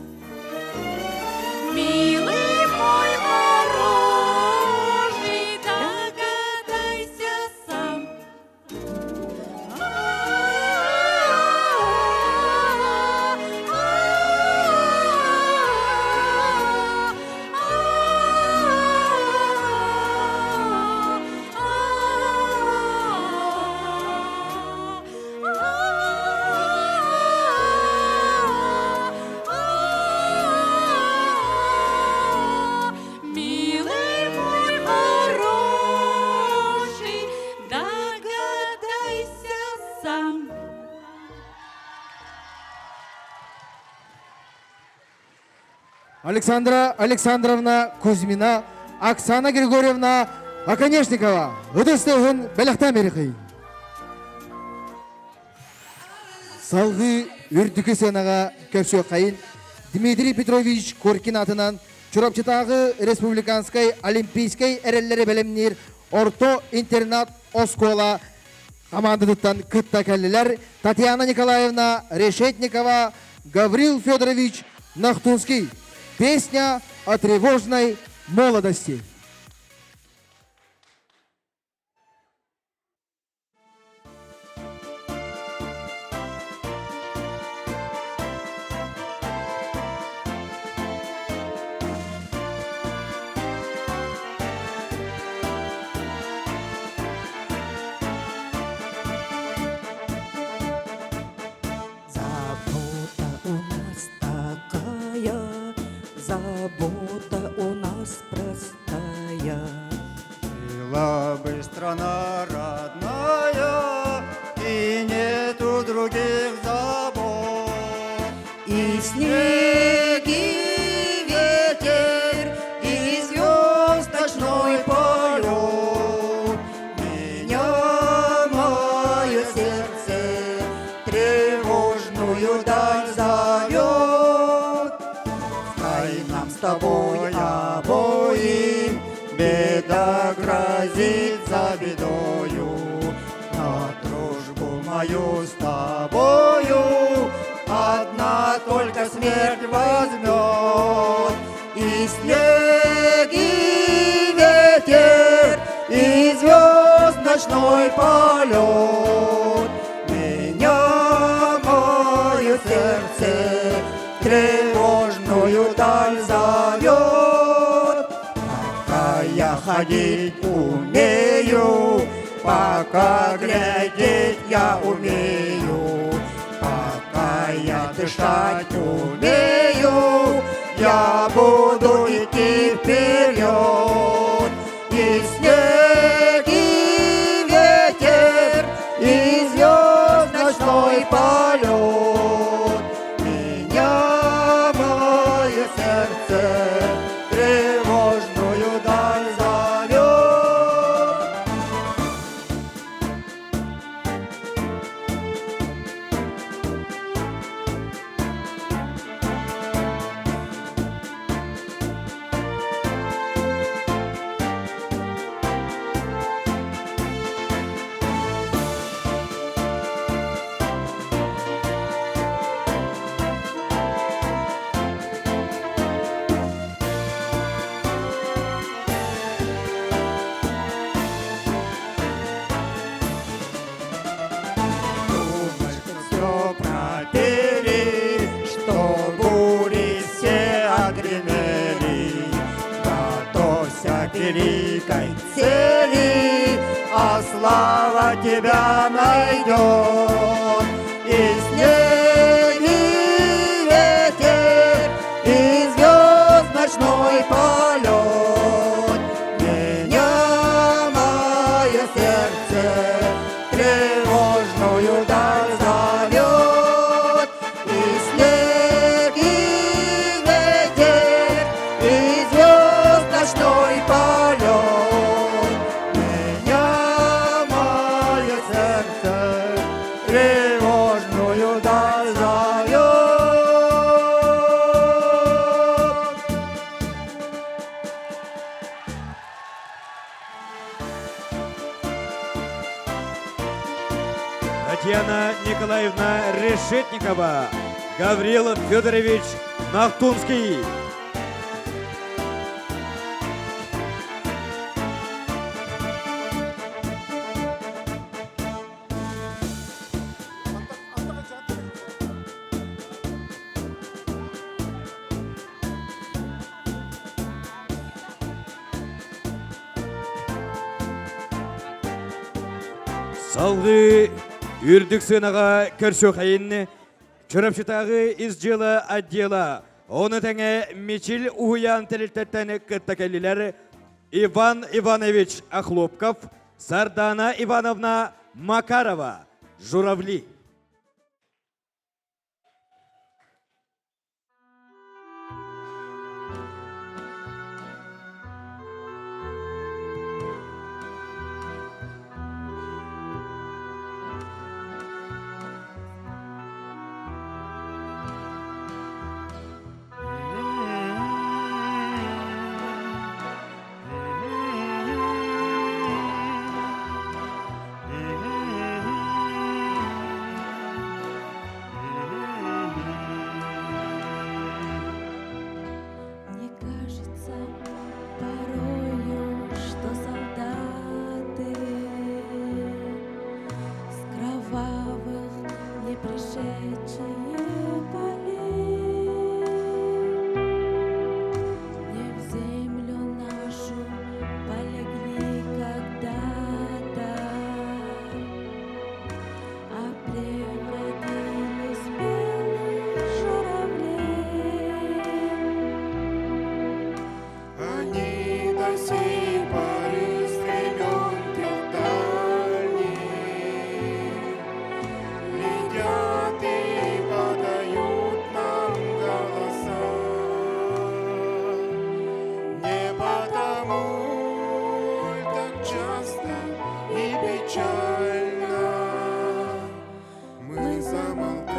Милый мой хороший, догадайся сам. Милый мой хороший, догадайся сам.
Александра Александровна Кузьмина, Оксана Григорьевна Оконешникова. Ытыс тыаһын бэлэхтээн биэриэхэй. Салгыы үрдүкү сыанаҕа көрсүөххэйин Дмитрий Петрович Коркин аатынан Чурапчытааҕы республиканскай олимпийскай эрэллэри бэлэмниир орто интернат оскуола хамаандатыттан кытта кэллилэр Татьяна Николаевна Решетникова, Гаврил Федорович Нахтунский. Песня о тревожной молодости.
Забота у нас такая, забота у нас простая.
Жила бы страна родная, и нету других забот.
И снег, и ветер, и звезд ночной полет.
Меня мое сердце тревожную даль зовет. Пускай нам с тобой обоим беда грозит за бедою, но дружбу мою с тобою одна только смерть возьмет. И снег, и ветер, и звезд ночной полет Меня мое сердце в тревожную даль зовет. Пока я ходить умею, пока глядеть я умею, пока я дышать умею, я буду идти вперед. И снег, и ветер, и звезд ночной полет Меня мое сердце в тревожную даль зовет. Думай, что все пропели, что бури все отгремели. Готовься к великой цели, а слава тебя найдет. И снег, и ветер, и звезд ночной полет Меня мое сердце в тревожную даль зовет. И снег, и ветер, и звезд ночной полет Меня мое сердце в тревожную даль зовет.
Татьяна Николаевна Решетникова, Гаврил Федорович Нахтунский. Салгыы үрдүк сыанаҕа көрсүөххэйин Чурапчытааҕы ис дьыала отдела, ону тэҥэ Мичил уһуйаан тэрилтэттэн кытта кэллилэр Иван Иванович Охлопков, Сардана Ивановна Макарова, Журавли.
Мне кажется порою, что солдаты С кровавых не пришедшие полей Не в землю нашу полегли когда-то, А превратились в белых журавлей.
Они до сей поры с времен тех дальних Летят и подают нам голоса. Не потому ль так часто и печально Мы замолкаем,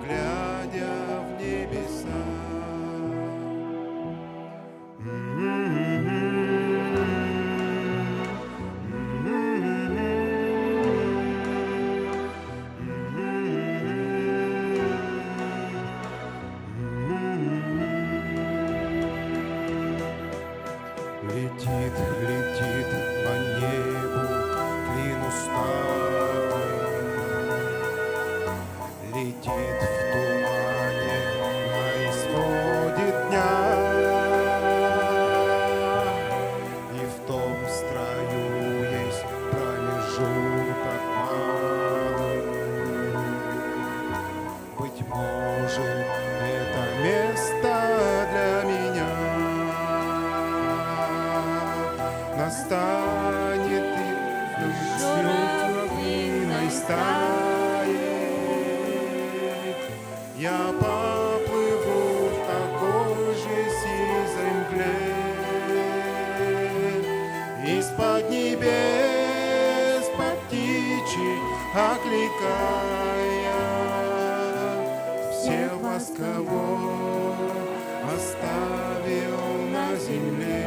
глядя в небеса. Летит, летит по небу клин усталый, Летит в тумане на исходе дня. И в том строю есть промежуток малый. Быть может, это место для меня. Настанет и журавлиной стаей. Я поплыву в такой же сизой мгле. Из-под небес по птичьи окликая Всех вас, кого оставил на земле.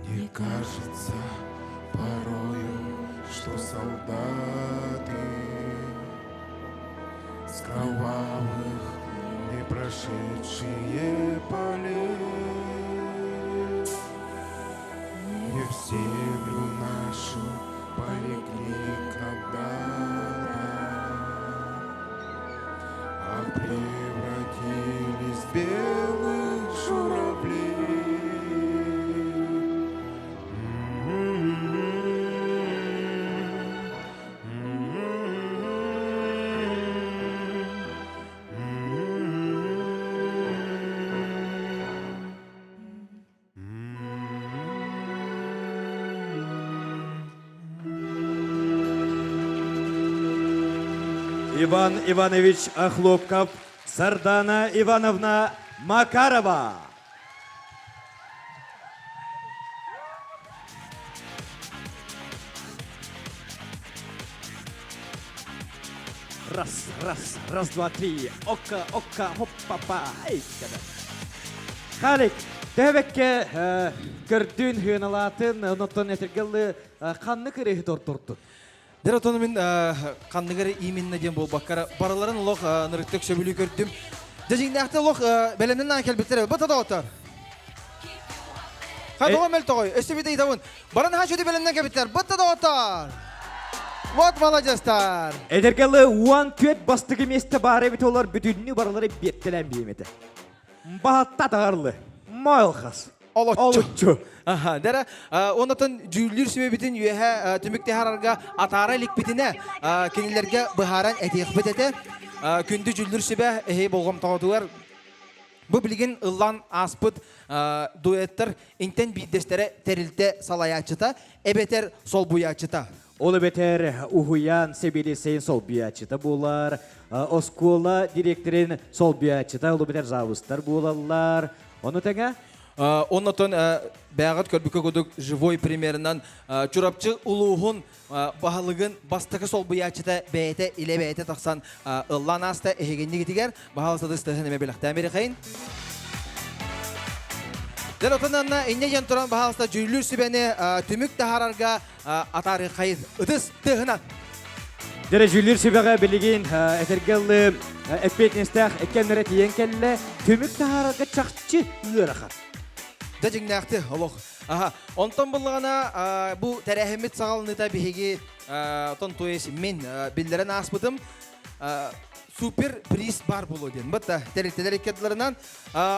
Мне кажется порою, что солдаты с кровавых не прошедшие полей Не в землю нашу полегли когда-то, А превратились в белых журавлей.
Иван Иванович Охлопков, Сардана Ивановна Макарова. Раз, раз, раз, два, три. Окка, окка, хоппапа. Эй, када. Халик, төһөбөккө көрдүүн хыналаатын, онотон этергеллы ханны кырыһы тортортун.
Дэр отону мин ханныгар именно диэн буолбаккара барыларын олох нырыктык сөбүлүү көрдүм. Дьиҥнээхтэ олох бэлэмнэн аан кэлбиттэр. Бу тотоотор. Хадоҕо мөлтөҕөй, өссө бит ыйтабын. Баран хаачуды бэлэмнэн кэлбиттэр. Бу тотоотор. Вот молодецтар.
Эдэргэлы 14 бастыгы месте баар эбит олар бүтүннүү барылары биэттэлэн биэмете. Баһатта тағарлы. Мойлхас.
Олоччу. Аха, дәрі, онотон дьүүллүүр сүбэбитин үөһэ түмүк таһаарарга атаара иликпитинэ кинилэргэ быһааран этиэхпит этэ. Күндү дьүүллүүр сүбэ эһи болҕомтоҕутугар бу билигин ыллаан ааспыт дуэттар интэн биирдэстэрэ тэрилтэ салайааччыта эбэтэр солбуйааччыта.
Ол эбэтэр уһуйаан сэбиэдиссэйин солбуйааччыта буолар, оскуола директорын солбуйааччыта, ол эбэтэр завустар буолаллар. Ону тэҥэ
Оннотон бэҕэт көрбүккэ курдук живой примерынан Чурапчы улууһун баһылыгын бастакы солбуйааччыта бэйэтэ илэ бэйэтэ тахсан ыллаан ааста эһигиннигитигэр баһаалыста тыстыһын эмэ билэхтээн бирихэйин. Дэн отон анна инньэ диэн туран баһаалыста дьүүллүүр сүбэни түмүк таһаарарга атаарыхайын ытыс тыһынан.
Дэрэ дьүүллүүр сүбэҕэ билигин этэргэ ыллы эппиэтинэстээх кэмнэрэ тиийэн кэллэ. Түмүк таһаарарга чахчы ыарахан.
Да дьиҥнээхти олох. Аха. Онтон буллаҕына бу тэрээһиммит саҕаланыыта биһиги отон то есть мин биллэрэн ааспытым супер приз бар буолуо диэн. Бытта тэрилтэлэр иккардыларынан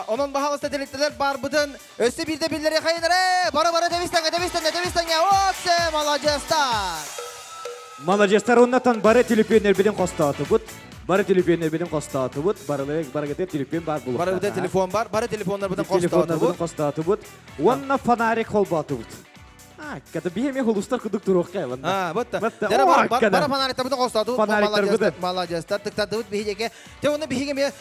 Онон баһаалыста тэрилтэлэр баарбытын өссө биирдэ биллэри хайынары бары-бары тэбистэҥэ, тэбистэҥэ, тэбистэҥэ, отсе, маладьыастар!
Маладьыастар оннотон бары түлүпүөннэрбитин хостоотубут. Бары түлүпүөннэрбитин хостоотубут. Барылары барыгытыгар түлүпүөн баар булуохтаах.
Барыбыта телефон бар, бары телефоннарбытын хостоотубут.
Телефоннарбытын хостоотубут. Уонна фонарик холбоотубут. Ката биһи эмиэ холустар кудук туруохха
А, вот Бара бара фонарик хостотубут. Фонарик Маладьыастар тыктардыбыт биһиги. Те оны биһиги эмиэ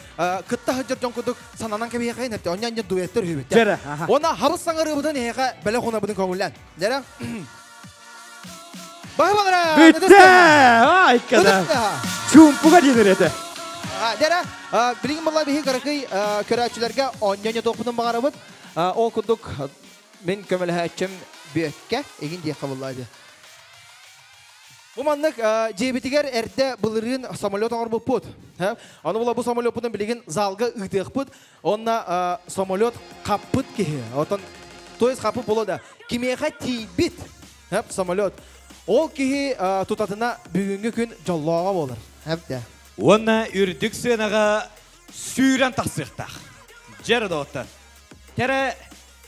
кытта сылдьар дьон курдук сананан кэбиһэхэ инепте. Онньа анньа дуэттер үһүбүт.
Дьэрэ.
Она хабыс саҥарыыбытын эһиэхэ бэлэх хунабытын көҥүллэн. Дьэрэ. Баһыбалара!
Бүттэ! Ай, када. Чумпуга диэнер этэ.
Дьэрэ, билигин була биһи кыракый көрөөччүлэргэ онньо туохпутун баҕарабыт. Ол курдук Мин көмөлөһөөччүм Бүөккэ игин диэххэ булла дии. Бу маннык дьиэбитигэр эрдэ былырыын самолет оҥорбуппут. Аны була бу самолеппутун билигин залга ыытыахпыт. Онно самолет хаппыт киһи. Отон то есть хаппыт буолуо да. Кимиэхэ тиийбит самолет. Ол киһи тутатына бүгүҥҥү күн дьоллооҕо буолар. Эбдэ.
Уонна үрдүк сыанаҕа сүүрэн тахсыахтаах. Дьэр доҕоттор. Кэрэ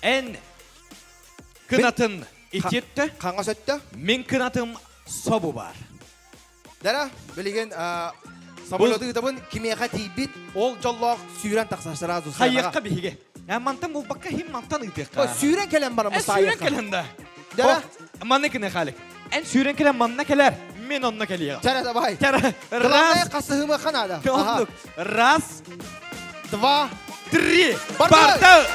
эн кынатын ититтэ.
Хаҥас өттө.
Мин кынатым собу бар.
Дара, билигин самолету ыытабын кимиэхэ тиийбит, ол дьоллоох сүүрэн тахсар сразу.
Хайыахха биһиги. Мантан булбакка хим мантан ыытыахха.
Сүүрэн кэлэн баран
Сүүрэн кэлэн да.
Дара.
Манна кини халик. Эн сүүрэн кэлэн манна кэлэр. Мен онно кэлиэҕэ.
Чара давай.
Чара.
Раз. Хасыһымыахха наада.
Раз.
Два.
Три. Барда.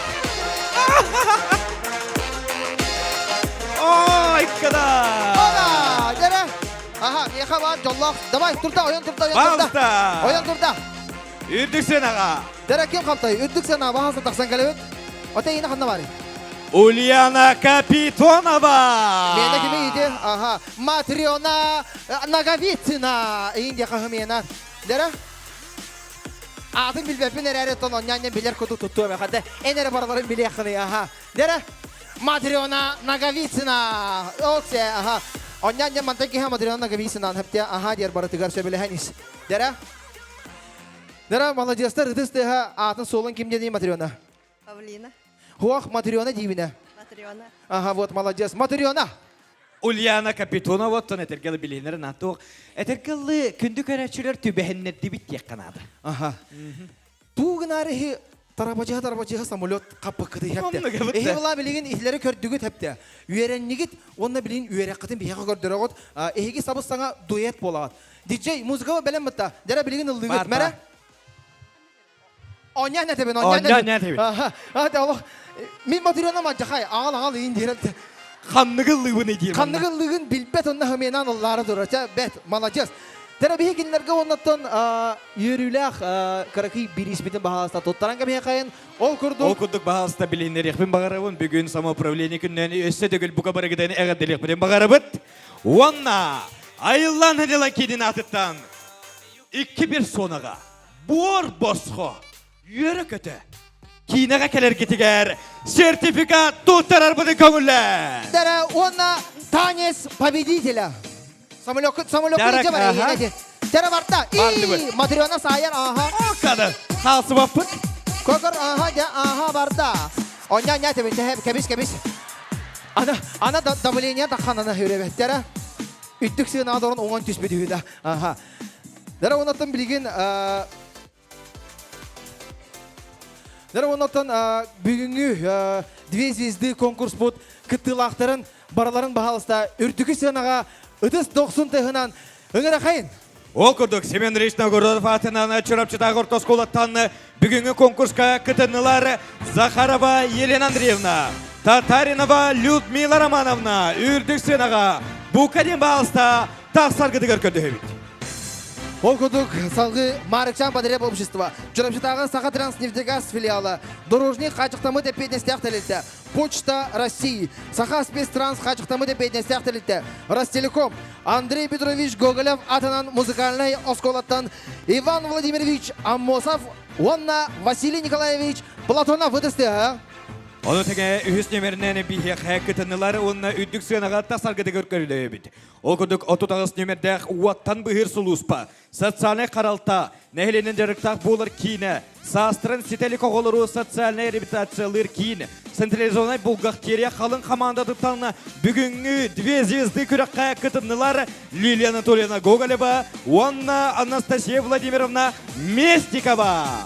Ой, када.
Ана, дere. Аха, миэхэ бар дьоллоох. Давай, турда, ойон турда, ойон турда. Ойон турда.
Үрдүк сыанаҕа.
Дere ким халтай? Үрдүк сыанаҕа баһааса тахсан кэлэбит. Оте иина ханна барый?
Ульяна Капитонова!
Миэнэ кими иди? Ага. Матрена Наговицына. Индия хаһымена. Дere. Аатын билбэппин эрээри оттон онньаанньа билэр курдук туттуом эхэдэ. Эн эрэ барыларын билиэххиний, аха. Дэрэ, Матрена Наговицына. Оксе, аха. Онньаанньа мантан киһи Матрена Наговицына хэптэ аха диэр барытыгар сөбүлэһэн ис. Дэрэ. Дэрэ, маладьыастар ытыс тыаһа аатын суолун ким диэний Матрена?
Павлина.
Хуох Матрена диибинэ.
Матрена.
Ага, вот молодец. Матрена.
Ульяна Капитонова оттон этэргэлы билиһиннэр наатуох. Этэргэлы күндү көрөөччүлэр түбэһиннэрдибит диэххэ наада.
Аха. Туу гынаары тарабачыһа тарабачыһа самолет хаппыккыты хэпте. Эһи була билигин иһилэри көрдүгүт хэпте. Үөрэннигит уонна билигин үөрэххитин биһиэхэ көрдөрөҕүт. Эһиги сабыс саҥа дуэт буолаҕыт. Диджей музыкаба бэлэм бытта. Дэрэ билигин ыллыгыт. Мэрэ? Оня нэтэбин, оня
нэтэбин.
Аха, олох мин материалым адьахай, аҕал аҕал иин диэрэн.
Ханныгы ыллыыбын диир.
Ханныгы ыллыгын билбэт онно хымыанан ыллаара турар. Чэ, бэт, молодец. Тера биһи кинилэргэ оннаттан үөрүүлээх кыракый бирииспитин баһаалыста туттаран кэмиэхэйин ол курдук
Ол курдук баһаалыста билиһиннэриэхпин баҕарабын. Бүгүн самоуправление күнүнэн өссө төгүл бука барыгытын эҕэрдэлиэхпитин баҕарабыт. Уонна Айыллан Хадила аатыттан икки персонаҕа буор босхо үөрэ-көтө киинэҕэ кэлэргитигэр сертификат туттарарбытын көҥүллээ!
Дара уонна танец победителя. Самолёкка самолёкка
Дара,
илдьэ бар
аха.
эһиэнэ Дара барда.
Бардыбыт.
И Матрена саайар аха.
Кады. Хаалсыбаппыт.
Көкөр аха дя аха барда. Оня ня тебе кэбис кэбис. Ана ана давление тахханана хүребеттера. Үттүк сыына дорон оңон түспүт үһү да. Аха. Дара онаттан билигин Дара оннотон бүгүҥҥү Две звезды конкурспут кыттыылаахтарын барыларын баһаалыста үрдүкү сыанаҕа ытыс дохсун тыһынан ыҥырахайын.
Ол курдук Семен Андреевич Новгородов аатынан Чурапчытааҕы орто оскуолаттан бүгүҥҥү конкурска кытыннылар Захарова Елена Андреевна, Татаринова Людмила Романовна үрдүк сыанаҕа бука диэн баалыста тахсаргытыгар көрдөһөбүт.
Ол курдук салгыы Маарыкчаан подряд общество, Чурапчытааҕы Саха Транснефтегаз филиала, Дорожник хаачыктаммыт эппиэтинэстээх тэрилтэ, Почта России, Саха спецтранс хаачыктаммыт эппиэтинэстээх тэрилтэ, Ростелеком, Андрей Петрович Гоголев атынан музыкальнай оскуолаттан Иван Владимирович Аммосов уонна Василий Николаевич Платонов ытыстыаһа.
Ону тэҥэ үһүс нүөмэринэн биһиэхэ кытыннылар уонна үрдүк сыанаҕа тахсаргытыгар көрүлэбит. Ол курдук 38 нүөмэрдээх уоттан быһыыр сулууспа, социальнай харалта, нэһилиэнньэ дьарыктаах буолар киинэ, саастарын ситэ илик оҕолору социальнай реабилитациялыыр киин, централизованнай бухгалтерия халыҥ хамаандатыттан бүгүҥҥү «Две звезды» күрэххэ кытыннылар Лилия Анатольевна Гоголева уонна Анастасия Владимировна Местикова.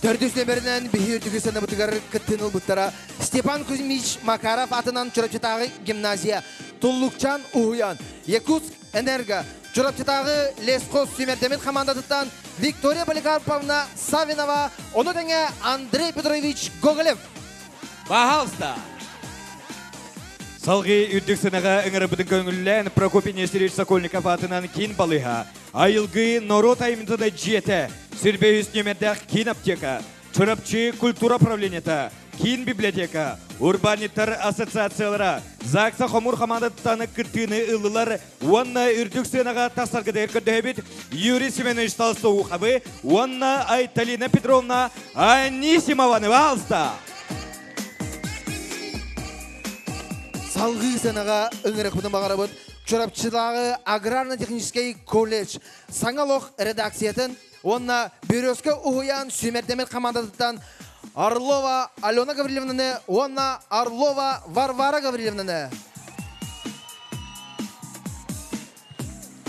Төрдүс нүөмэринэн биһи үрдүкү сыанабытыгар кыттыыны ылбыттара Степан Кузьмич Макаров атынан Чурапчытааҕы гимназия, Туллукчан уһуйаан, Якутск Энерго, Чурапчытааҕы лесхоз сүүмэрдэммит хамаандатыттан Виктория Поликарповна Савинова, ону тэҥэ Андрей Петрович Гоголев.
Пожалуйста! Салгыы үрдүк сынаҕа ыҥырыбытын көҥүллээн Прокопий Нестерович Сокольников аатынан киин балыыһа, Айылгы норуот айымньыта дьиэтэ, Сүрбэ үс нүөмэрдээх киин аптека, Чурапчы культура управлениета, киин библиотека, урбаанньыттар ассоциациялара, ЗАГСа хомуур хамаандаттан кыттыыны ыллылар уонна үрдүк сыанаҕа тахсаргытыгар көрдөһөбүт Юрий Семенович Толстоуховы уонна Айталина Петровна Анисимованы пожалуйста.
Салгыы сыанаҕа ыҥырыкпытын баҕарабыт Чурапчылааҕы аграрно-техническэй колледж саҥа олох редакциятын Уонна Березка уһуйаан сүүмэрдэммит хамаандатыттан Орлова Алена Гаврильевнаны уонна Орлова Варвара Гаврильевнаны.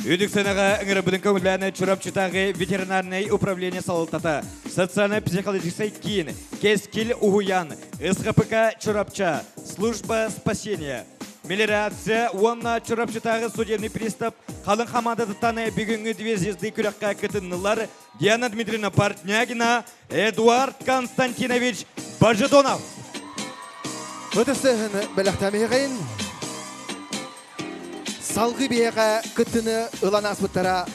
Үрдүк сыанаҕа ыҥырабытын көҥүллээн Чурапчытааҕы ветеринарнай управление салалтата, социально-психологическай киин, Кэскил уһуйаан, СХПК Чурапча, служба спасения, Мелиорация уонна Чурапчытааҕы судебный пристав халыҥ хамаандатыттан бүгүҥҥү Две звезды күрэххэ кытыннылар Диана Дмитриевна Портнягина, Эдуард Константинович Божедонов.
Ытыстыһын бэлэхтэмиэҕин салгыы биһиэхэ кыттыны ылан ааспыттара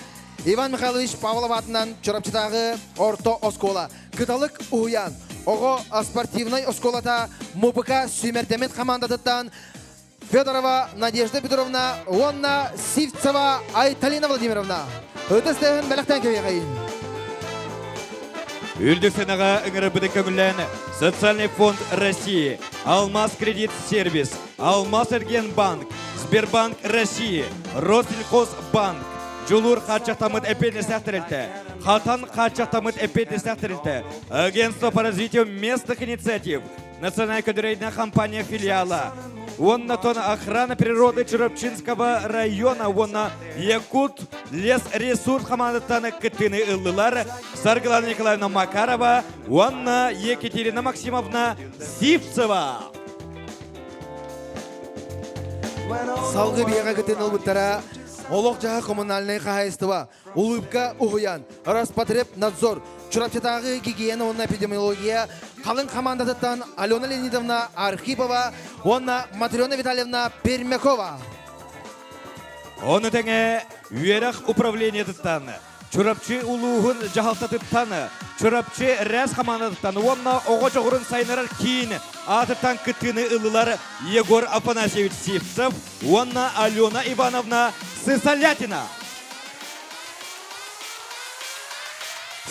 Иван Михайлович Павлов аатынан Чурапчытааҕы орто оскуола Кыталык уһуйаан оҕо спортивнай оскуолата МУПК сүүмэрдэммит хамаандатыттан Федорова Надежда Петровна уонна Сивцева Айталина Владимировна. Ытыс тыаһын бэлэхтээн кэбиэхэйин.
Үрдүк сыанаҕа ыҥырабыты көҥүллээн Социальный фонд России, Алмаз Кредит Сервис, Алмаз Эргиэнбанк, Сбербанк России, Россельхозбанк, Дьулуур хааччахтаммыт эппиэтинэстээх тэрилтэ, Хатан хааччахтаммыт эппиэтинэстээх тэрилтэ, Агентство по развитию местных инициатив, Национальная көдүрейная компания филиала, уонна тон охрана природы Чурапчинского района уонна Якут лес ресурс хамаандаттан кыттыыны ыллылар Саргылана Николаевна Макарова уонна Екатерина Максимовна Сивцева.
Салгыы биһиэхэ кытын ылбыттара Олох-дьаһах коммунальнай хаһаайыстыба, Улыбка уһуйаан, Роспотребнадзор, Чурапчытааҕы гигиена уонна эпидемиология халыҥ хамаандатыттан Алена Леонидовна Архипова уонна Матрена Витальевна Пермякова.
Ону тэҥэ. Үөрэх управлениетыттан, Чурапчы улууһун дьаһалтатыттан, Чурапчы РЭС хамаандатыттан уонна оҕо дьоҕурун сайыннарар киин аатыттан кыттыыны ыллылар Егор Афанасьевич Сивцев уонна Алена Ивановна Сысолятина.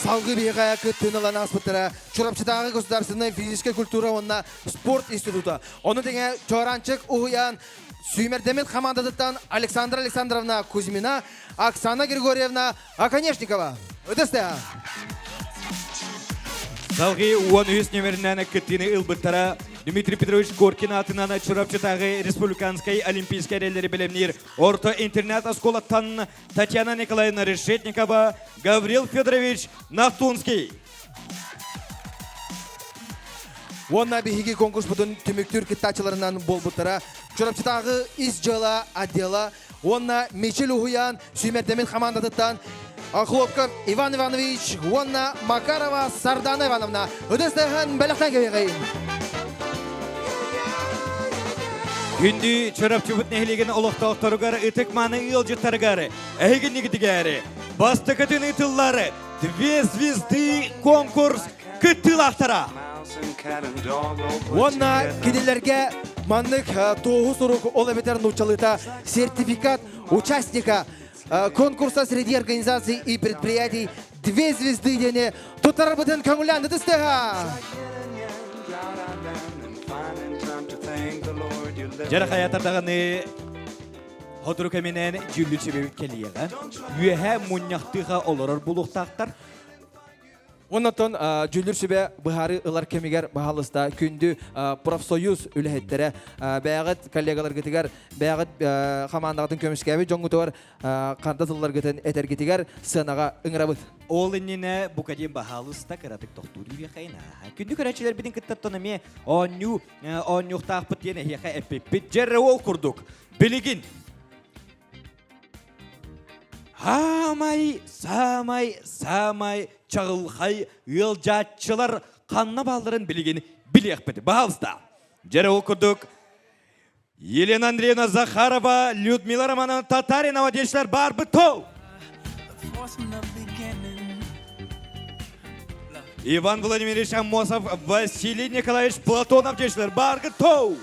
Салгыы биһиэхэ кыттыыны ылан ааспыттара Чурапчытааҕы государственнай физическэй культура уонна спорт института. Ону тэҥэ Чуораанчык уһуйаан сүүмэрдэммит хамаандатыттан Александра Александровна Кузьмина, Оксана Григорьевна Оконешникова. Ытыс
Салгыы 13 нөмеринэн кыттыыны ылбыттара Дмитрий Петрович Коркин аатынан Чурапчытааҕы республиканскай олимпийскай эрэллэри бэлэмниир орто интернат оскуолаттан Татьяна Николаевна Решетникова, Гаврил Федорович Нахтунский.
Уонна биһиги конкурспутун түмүктүүр кыттааччыларынан буолбуттара Чурапчытааҕы ис дьыала отдела уонна Мичил уһуйаан сүүмэрдэммит хамаандатыттан Охлопков Иван Иванович уонна Макарова Сардана Ивановна ытыс тыаһын бэлэхтэн кэбиэҕиҥ.
Күндү Чурапчыбыт нэһилиэгин олохтоохторугар ытык-мааны ыалдьыттарыгар эһигиннигитигэр бастакытын ыытыллар Две звезды конкурс кыттыылаахтара.
Уонна кинилэргэ маннык туоһу сурук, ол эбэтэр нууччалыыта сертификат участника конкурса среди организаций и предприятий «Две звезды» диэни туттарарбытын көҥүлээн ытыстыха!
Дьара хайатар даҕаны Сотору кэминэн дьүүллүүр сүбэбит кэлиэҕэ. Үөһэ мунньахтыыха олорор булуохтаахтар.
Оннотон дьүүллүүр сүбэ быһаарыы ылар кэмигэр баһаалыста күндү профсоюз үлэһиттэрэ бэйэҕит коллегаларгытыгар бэйэҕит хамаандаҕытын көмүскээбит дьоҥҥутугар ханта тылларгытын этэргитигэр сыанаҕа ыҥырабыт.
Ол иннинэ бука диэн баһаалыста кыратык тохтуур үһүэхэйин ааһа. Күндү көрөөччүлэрбитин кыттаттан эмиэ оонньуу оонньуохтаахпыт диэн эһиэхэ эппиппит. Дьэрре ол курдук Билигин Хаамай, саамай, саамай чаҕылхай ыалдьааччылар ханна баалларын билигин билиэхпит. Баһаалыста. Дьэрэ ол курдук Елена Андреевна Захарова, Людмила Романовна Татаринова диэчилэр баарбыт тол. Иван Владимирович Аммосов, Василий Николаевич Платонов диэчилэр бааргыт тол.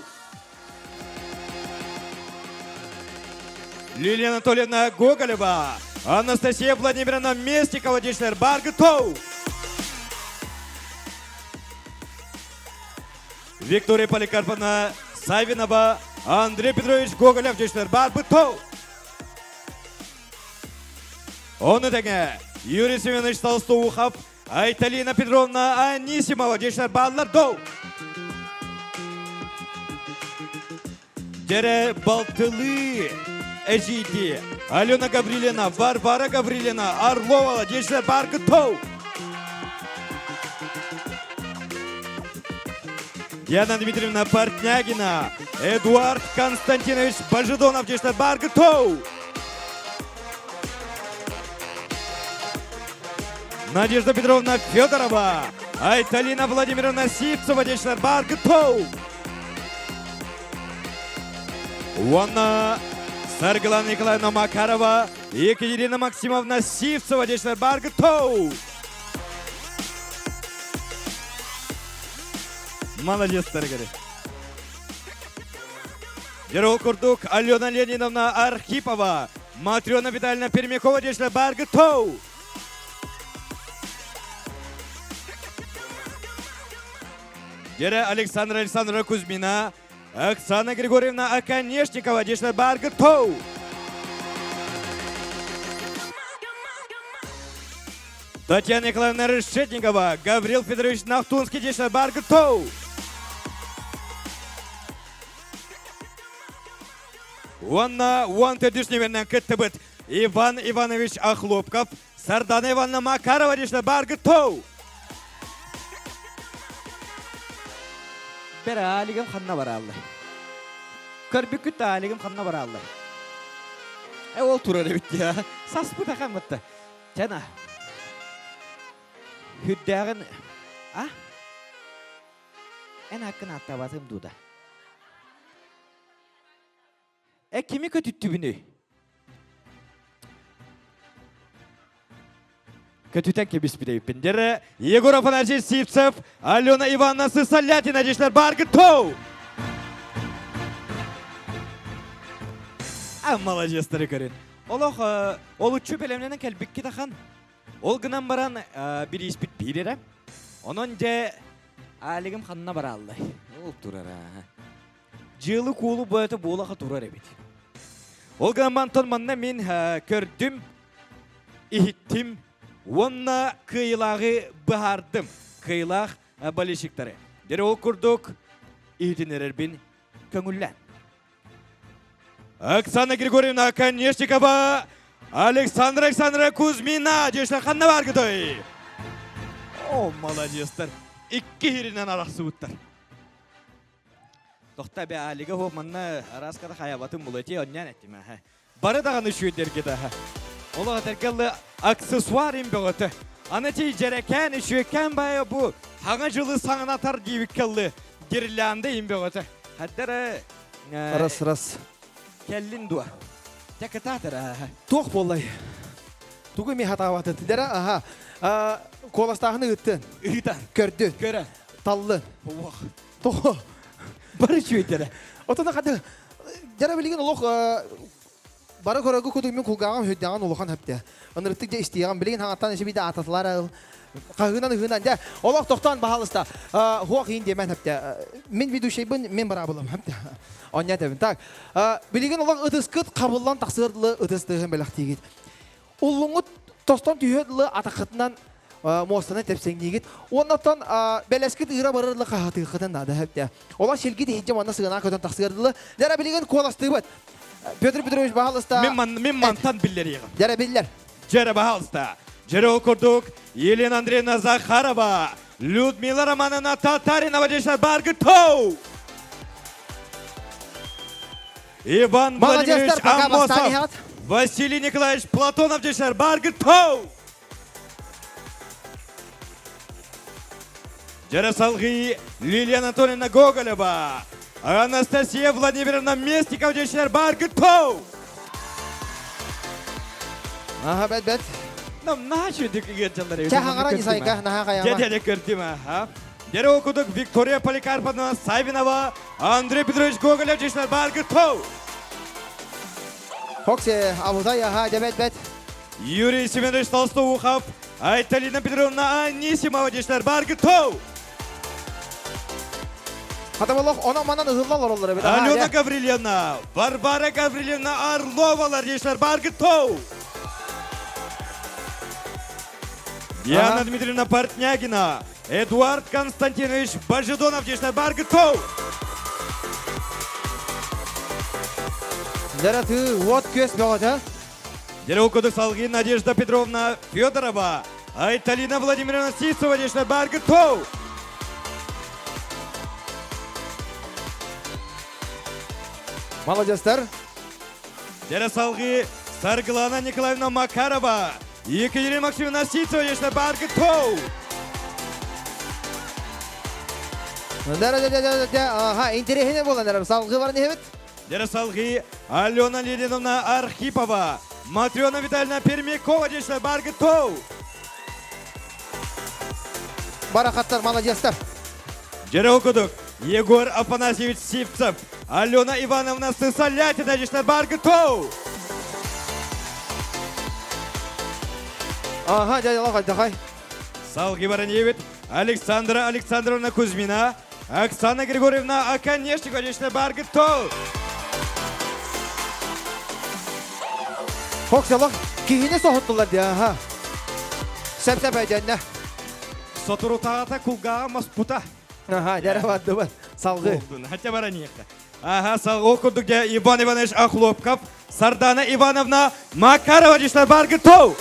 Лилия Анатольевна Гоголева, Анастасия Владимировна Местникова диэчилэр Баргытоу! Виктория Поликарповна Савинова, Андрей Петрович Гоголев диэчилэр Баргытоу! Оны тэҥэ Юрий Семенович Толстоухов, Айталина Петровна Анисимова диэчилэр бааллар доу! Дьэрэ балтылыы эдьиийдии Алена Гаврилина, Варвара Гаврилина, Орлова диэчилэр бааргыт тоу! Яна Дмитриевна Портнягина, Эдуард Константинович Божедонов диэчилэр бааргыт тоу! Надежда Петровна Федорова, Айталина Владимировна Сивцева диэчилэр бааргыт тоу! Уонна Саргылана Николаевна Макарова, Екатерина Максимовна Сивцева диэчилэр бааргыт тоу! Молодецтар говорит. Дьэ, ол курдук Алена Леонидовна Архипова, Матрена Витальевна Пермякова диэчилэр бааргыт тоу! Дьэрэ Александра Александровна Кузьмина, Оксана Григорьевна Оконешникова диэчилэр бааргыт тоу! Татьяна Николаевна Решетникова, Гаврил Федорович Нахтунский диэчилэр бааргыт тоу! Уонна уон төрдүс нүмеринэн кыттыбыт Иван Иванович Охлопков, Сардана Ивановна Макарова диэчилэр бааргыт тоу! Бэр Алигым ханна барааллар? Көрбүккүт да Алигым ханна барааллар? Э ол турар эбит я. Саспыт ахан бытта. Чана. Хүрдээҕин а? Эн аккын ааттаабатым дуу да? Э кими көтүттүбүнүй? Көтүтэн кэбиспит Дere Егор Афанасьевич Сивцев, Алена Ивановна Сысолятина дьишлэр баргы тоу! А, молодецтары көрүн. Олох олуччу бэлэмнэнэн кэлбикки тахан. Ол гынан баран бирииспит биир эрэ. Онон дьэ Алигым ханна барааллай? Ол турара. Дьыалы куолу бөтө буолаха турар эбит. Ол гынан мантан манна мин көрдүм, иһиттим уонна кыайылааҕы быһаардым. Кыайылаах болельщиктары. Дьэ ол курдук иһитиннэрэрбин көҥүллээн. Оксана Григорьевна Оконешникова, Александра Александра Кузьмина, дьиэшнэ ханна бааргытай? О, молодецтар. Икки хиринэн арахсыбыттар. Тохта бе Алига хоп манна араската хаябатын булати оннян эттим аха. Бары даҕаны үчүгэйдэргэ да. Олох этэргэллы аксессуар им бөҕөтө. Аны ти дьэрэкээн үчүгэйкээн баайа бу хаҥа дьылы саҥанатар диэбиккэллы гирлянда им бөҕөтө. Хаддара
Рас рас.
Кэллин дуо? Дьэ кытаатара.
Туох буоллай? Тугу эмиэ хатаабатын? Дэрэ аха. Куоластааһыны ыыттын.
Ыытан.
Көрдүн.
Көрө.
Таллын.
Уох.
Тоҕо?
Бары үчүгэйдэрэ.
Отон хады дьара билигин олох бары көрөгү кутук мин кулгааҕым хүддэҕин улахан хөптө. Ынырыктык дьэ истиэҕим билигин хаҥаттан эсэ биде аататылар хаһыынан ыһыынан дьэ олох тохтоон баһалыста хуох иин диэмэн хөптө мин ведущийбын мен бараабылым хөптө оння тэбин так билигин олох ытыскыт хабыллан тахсыар дылы ытыс тыаһын бэлэхтиигит Уллуҥҥут тостон түһүө дылы атаххытынан муостаны тэпсэҥниигит. Уонна оттон бэлэскит ыыра барар дылы хаһатыаххытын наада сөптө. Ола силгит иһинчэ манна сыгынаа көтөн тахсыар дылы. Дьара билигин куоластыыбыт. Петр Петрович баһалыста.
Мин, ман, мин мантан биллэриэҕим.
Дьара биллэр.
Дьара баһалыста. Дьара ол курдук Елена Андреевна Захарова, Людмила Романовна Татаринова дешар баргытоу! Иван Владимирович Амосов, Василий Николаевич Платонов дешер Баргытоу! Дьэрэ Лилия Анатольевна Гоголева, Анастасия Владимировна Местникова дешер Баргытоу!
Аха, бэт бэт.
Нам наһаа үчүгэй ыгыатчаллар.
Чэ, хаҥара нисайка, наһаа хайама.
Дьэ, дьэ, көрдүм, аха. Дьэрэ окудук Виктория Поликарповна Савинова, Андрей Петрович Гоголев дьишлэр Баргытоу!
Хоксе, абутай, аха, дебет бет.
Юрий Семенович Толстоухов, Айталина Петровна Анисимова дьишлэр Баргытоу!
Хатаболох, онон манан ыһылла олороллор эбит.
Алена Гаврильевна, Варвара Гаврильевна Орловалар дьишлэр Баргытоу! Диана Дмитриевна Портнягина, Эдуард Константинович Божедонов дьишлэр Баргытоу!
Дәрәті уот көс бөҕөтө.
Деревкоды салгы Надежда Петровна Федорова, Айталина Владимировна Сисова дьишлэр Баргытоу!
Молодецтар.
Дәрі салгы Саргылана Николаевна Макарова, Екатерина Максимовна Ситцева дьишлэр Баргытоу!
Ага, интересный болан салгы бар не
Дәрі салгы Алена Леонидовна Архипова, Матрена Витальевна Пермякова дьишлэр Баргытоу!
Барахаттар, молодецтар.
Дьэрэ Егор Афанасьевич Сивцев, Алена Ивановна Сысолятина дьишлэр Баргытоу!
Ага, дядя Лохай, давай.
Салгы Бараньевит, Александра Александровна Кузьмина, Оксана Григорьевна Оконешникова дьишлэр Баргытоу!
Хоксалах киһини соһуттулар дии, аха. Сәп-сәп әйдәннә.
Соторутааҕыта кулгааҕа моспута.
Аха, дәрә бардыбыт. Салгы.
Хотя бараниха. Ага, салгы курдук дьэ Иван Иванович Охлопков, Сардана Ивановна Макарова дьишлэр баргытоу!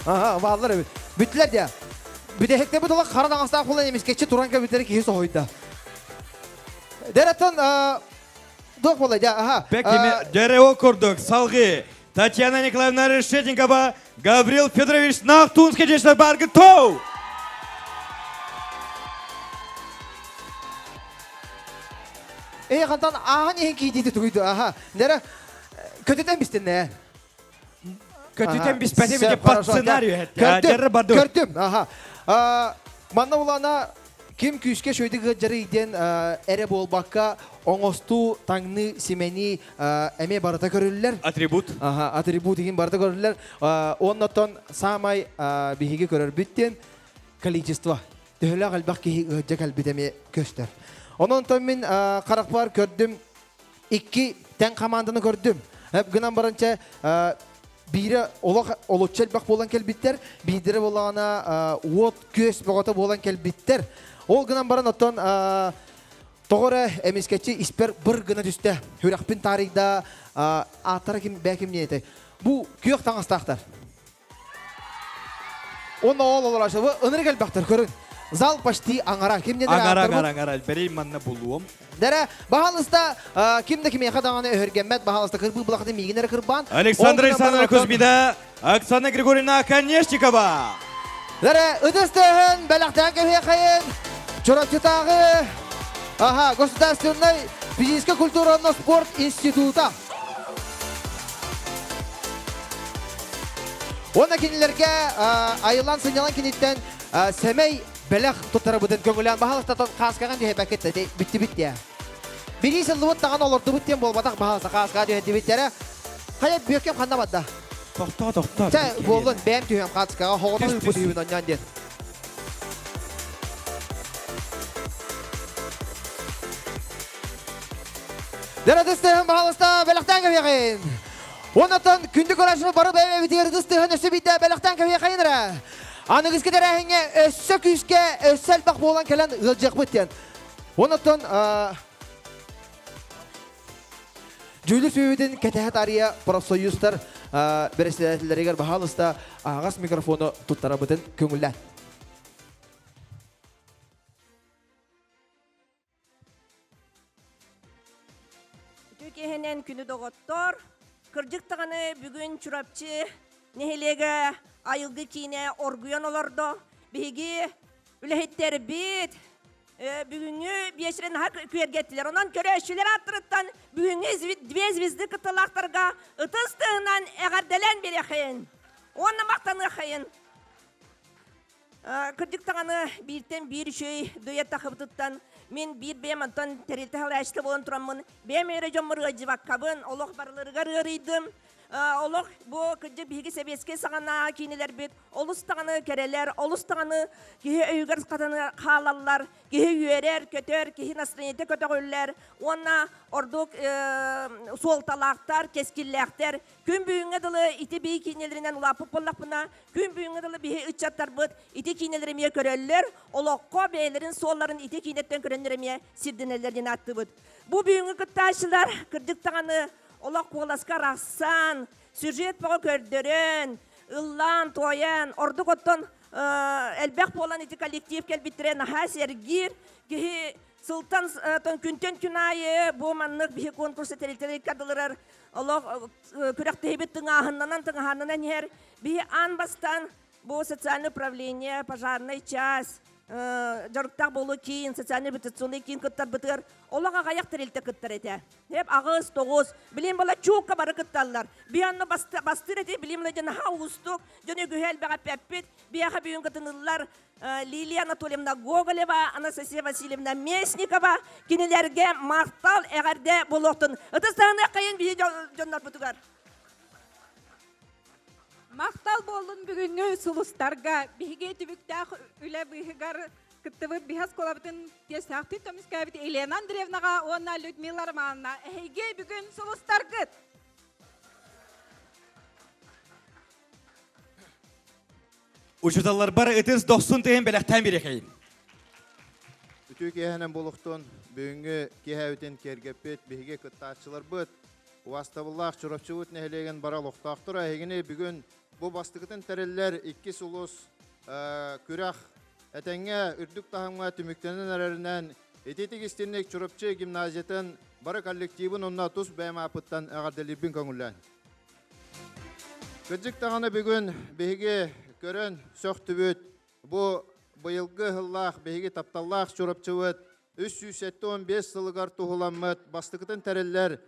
Ага, бааллар эбит. Бүттүлэр дьэ. Бүтэһиктэ бу тула хара таҥастаах буолан эмискэччи туран кэбитэри киһи соһуйда. Дәрәттэн туох буолла дьэ, аха.
Дәрэ ол курдук салгы Татьяна Николаевна Решетникова, Гаврил Федорович Нахтунский дьишлэр баргытоу!
Э, хантан ааһан иһин киитиити тугуйду, аха. Дәрэ. Көтүтэн бистинне.
Көтүтэн биспэтим ити по сценарию
Көрдүм, көрдүм. Аха. Манна улана ким күүскэ шөйдү гыджары диэн эрэ буолбакка оҥостуу, таҥныы, симэнии эмиэ барыта көрүллэр.
Атрибут.
Аха, атрибут иһин барыта көрүллэр. Оннотон саамай биһиги көрөрбүт диэн количество. Төһөлөөх элбэх киһи ыалдьа кэлбит эмиэ көстөр. Онон мин харахпар көрдүм икки тэҥ хамаанданы көрдүм. Гынан баранча биирэ олох олоччу элбэх буолан кэлбиттэр, биирдэрэ буоллаҕына уот күөс бөҕөтө буолан кэлбиттэр. Ол гынан баран оттон тоҕо эрэ эмискэччи испэр быр гына түстэ. Сүрэхпин таарыйда, ааттара ким бээ ким диэтэй. Бу күөх таҥастаахтар. Уонна ол олорор ынырык элбэхтэр көрүн. Зал почти аңара. Ким диэн
Аңара, аңара, аңара. Бэрий манна булуом.
Дэрэ, баһалыста ким да кимиэхэ даҕаны өһөргеммет, баһалыста кырбыы булахты миигин эрэ кырбаан.
Александра Александровна Кузьмина, Оксана Григорьевна Оконешникова.
Дэрэ, ытыс тыаһын бэлэхтээн кэһиэхэйин Чурапчытааҕы ага, Государственный физическая культура спорт института. Уонна кинилэргэ айыллан сынньалаҥ киниттэн сэмэй бэлэх туттарабытын көҥүлээн баһалыстатан хааскаҕын түһэбэккит бүттүбүт диэ. Бирии сыллыбыт даҕаны олордубут диэн буолбатах баһалыста хааскаҕа түһэрдибиттэрэ. Хайа бүөккэм ханна барда?
Тохтоо, тохтоо.
Чэ, буоллун, бэйэм түһүөм хааскаҕа, хоҕотох ыыппыт үһүбүн онньоон диэн. Дэрэ тыһын баһалыста бэлэхтээн кэбиэхин. Оннотон күндү көрөөччүлэр бары бэйэбитигэр ытыс тыһын өссө биирдэ бэлэхтээн кэбиэхэйин эрэ. Аныгыскы тэрээһиҥҥэ өссө күүскэ, өссө элбэх буолан кэлэн ыалдьыахпыт диэн. Оннотон Дьүүлү сүбүтүн кэтэһэ таарыйа профсоюзтар бэрэссэдээтэллэригэр баһаалыста аһаҕас микрофону туттарабытын көҥүллээн.
Үтүө киэһэнэн күнү доҕоттор. Кырдьык даҕаны бүгүн Чурапчы нэһилиэгэ айылгы киинэ оргуйан олордо. Биһиги үлэһиттэрбит бүгүҥҥү биэчэрин наһаа күөргэттилэр. Онон көрөөччүлэр ааттарыттан бүгүҥҥү две звезды кыттыылаахтарга ытыс тыаһынан эҕэрдэлээн биэриэххэйин уонна махтаныаххайын. Кырдьык даҕаны бииртэн биир үчүгэй дуэт тахыбытыттан мин биир бэйэм онтон тэрилтэ салайааччыта буолан тураммын бэйэм эрэ дьоммор ыалдьыбаккабын олох барыларыгар ыарыйдым. Олох бу кырдьык биһиги сэбиэскэй саҕана киинэлэрбит олус даҕаны кэрэлэр, олус даҕаны киһи өйүгэр хатаны хаалаллар, киһи үөрэр, көтөр, киһи настроениета көтөҕүллэр уонна ордук суолталаахтар, кэскиллээхтэр. Күн бүгүҥҥэ дылы ити бии киинэлэринэн улааппыт буоллахпына, күн бүгүҥҥэ дылы биһи ыччаттарбыт ити киинэлэри эмиэ көрөллөр, олоххо бэйэлэрин суолларын ити киинэттэн көрөннөр эмиэ сирдэнэллэр диэн ааттыыбыт. Бу бүгүҥҥү кыттааччылар кырдьык даҕаны олох куоласка арахсан, сюжет бөҕө көрдөрөн, ыллаан, туойан, ордук оттон элбэх буолан ити коллектив кэлбиттэрэ наһаа сэргиир. Киһи сылтан күнтэн күн аайы бу маннык биһи конкурса тэрилтэлэргэ дылырар олох күрэхтэһибит тыҥааһыннанан тыҥаһааннанан иһэр. Биһи аан бастаан бу социальное управление, пожарный час, дьарыктаах буолуу киин, социальный реабилитационный киин кыттарбытыгар олох аҕайах тэрилтэ кыттар этэ. Хеп аҕыс, тоҕус, билим була чуукка бары кытталлар. Би онно бастыыр эти билим дьон наһаа уустук, дьон үгүһэ элбэҕи эппэппит, биэхэ бүгүн кытыныллар Лилия Анатольевна Гоголева, Анастасия Васильевна Местникова кинилэргэ махтал, эҕэрдэ буолуохтун. Ытыс таһыныаххайын биһи дьоннорбутугар.
Махтал буоллун бүгүҥҥү сулустарга. Биһиги түбүктээх үлэ быыһыгар кыттыбыт биһи оскуолабытын тиэстээхтик көмүскээбит Елена Андреевнаҕа уонна Людмила Романовна. Эһиги бүгүн сулустаргыт!
Учуталларбар ытыс дохсун тыһын бэлэхтээн бириэхэйин.
Үтүө киэһэнэн буолуохтун бүгүҥҥү киэһэбитин киэргэппит биһиги кыттааччыларбыт Убаастабыллаах Чурапчыбыт нэһилиэгин бары олохтоохторо эһигини бүгүн бу бастакытын тэриллэр иккис улус күрэх этэҥҥэ үрдүк таһымҥа түмүктэнэн эрэринэн ититик истинник Чурапчы гимназиятын бары коллективын уонна тус бэйэм ааппыттан эҕэрдэлиирбин көҥүллээн. Кырдьык даҕаны бүгүн биһиги көрөн сөхтүбүт. Бу быйылгы ыһыллаах биһиги тапталлаах Чурапчыбыт 375 сылыгар туһуламмыт бастакытын тэриллэр.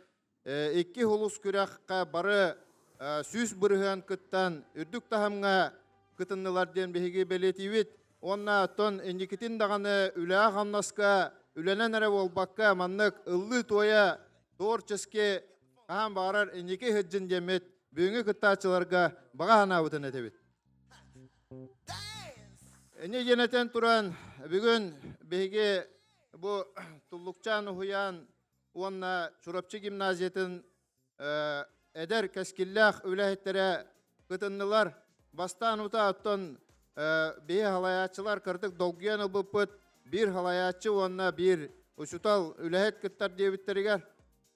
Икки улус күрэххэ бары 100% кыттан үрдүк таһымҥа кытыннылар диэн биһиги бэлиэтиибит. Уонна оттон инникитин даҕаны үлэҕэ-хамнаска үлэнэн эрэ буолбакка маннык ыллыы-туойа творчески хаһан баҕарар инники сылдьын диэммит бүгүҥҥү кыттааччыларга баҕа санаабытын этэбит. Инньэ диэн этэн туран, бүгүн биһиги бу Туллукчаан уһуйаан уонна Чурапчы гимназиятын эдэр кэскиллээх үлэһиттэрэ кытыннылар. Бастаан утаа оттон биһи халайааччылар кырдык долгуйан ылбыппыт. Биир халайааччы уонна биир учутал үлэһит кыттар диэбиттэригэр.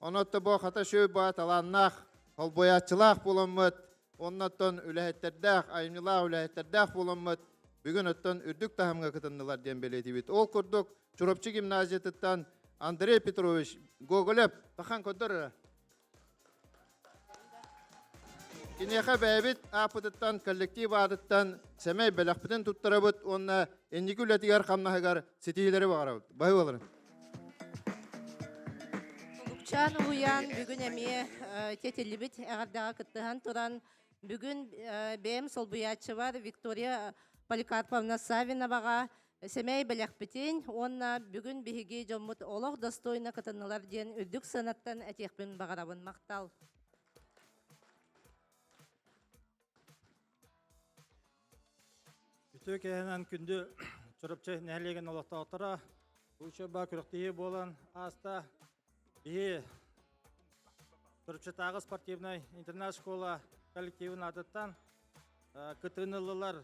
Онон бу хата шөй баа талааннаах, холбояаччылаах буоламмыт, оннаттан үлэһиттэрдээх, айымньылаах үлэһиттэрдээх буоламмыт, бүгүн оттон үрдүк таһымҥа кытыннылар диэн бэлиэтиибит. Ол курдук Чурапчы гимназиятыттан Андрей Петрович Гоголев тахан көрдөр. Киниэхэ бэйэбит ааппытыттан, коллектив аатыттан сэмэй бэлэхпитин туттарабыт уонна инники үлэтигэр хамнаһыгар ситиһиилэри баҕарабыт. Баһы буоларын.
Улукчаан уһуйаан бүгүн эмиэ тетиллибит эҕэрдэҕэ кыттыһан туран бүгүн бэйэм солбуйааччыбар Виктория Поликарповна Савиноваҕа сэмэй бэлэхпитин уонна бүгүн биһиги дьоммут олох достойно кытыннылар диэн үрдүк сыанаттан этиэхпин баҕарабын. Махтал.
Үтүө киэһэнэн күндү Чурапчы нэһилиэгин олохтоохторо учуба күрэхтэһии буолан ааста. Биһи Чурапчытааҕы спортивнай интернат-школа коллективын аатыттан кыттыыны ыллылар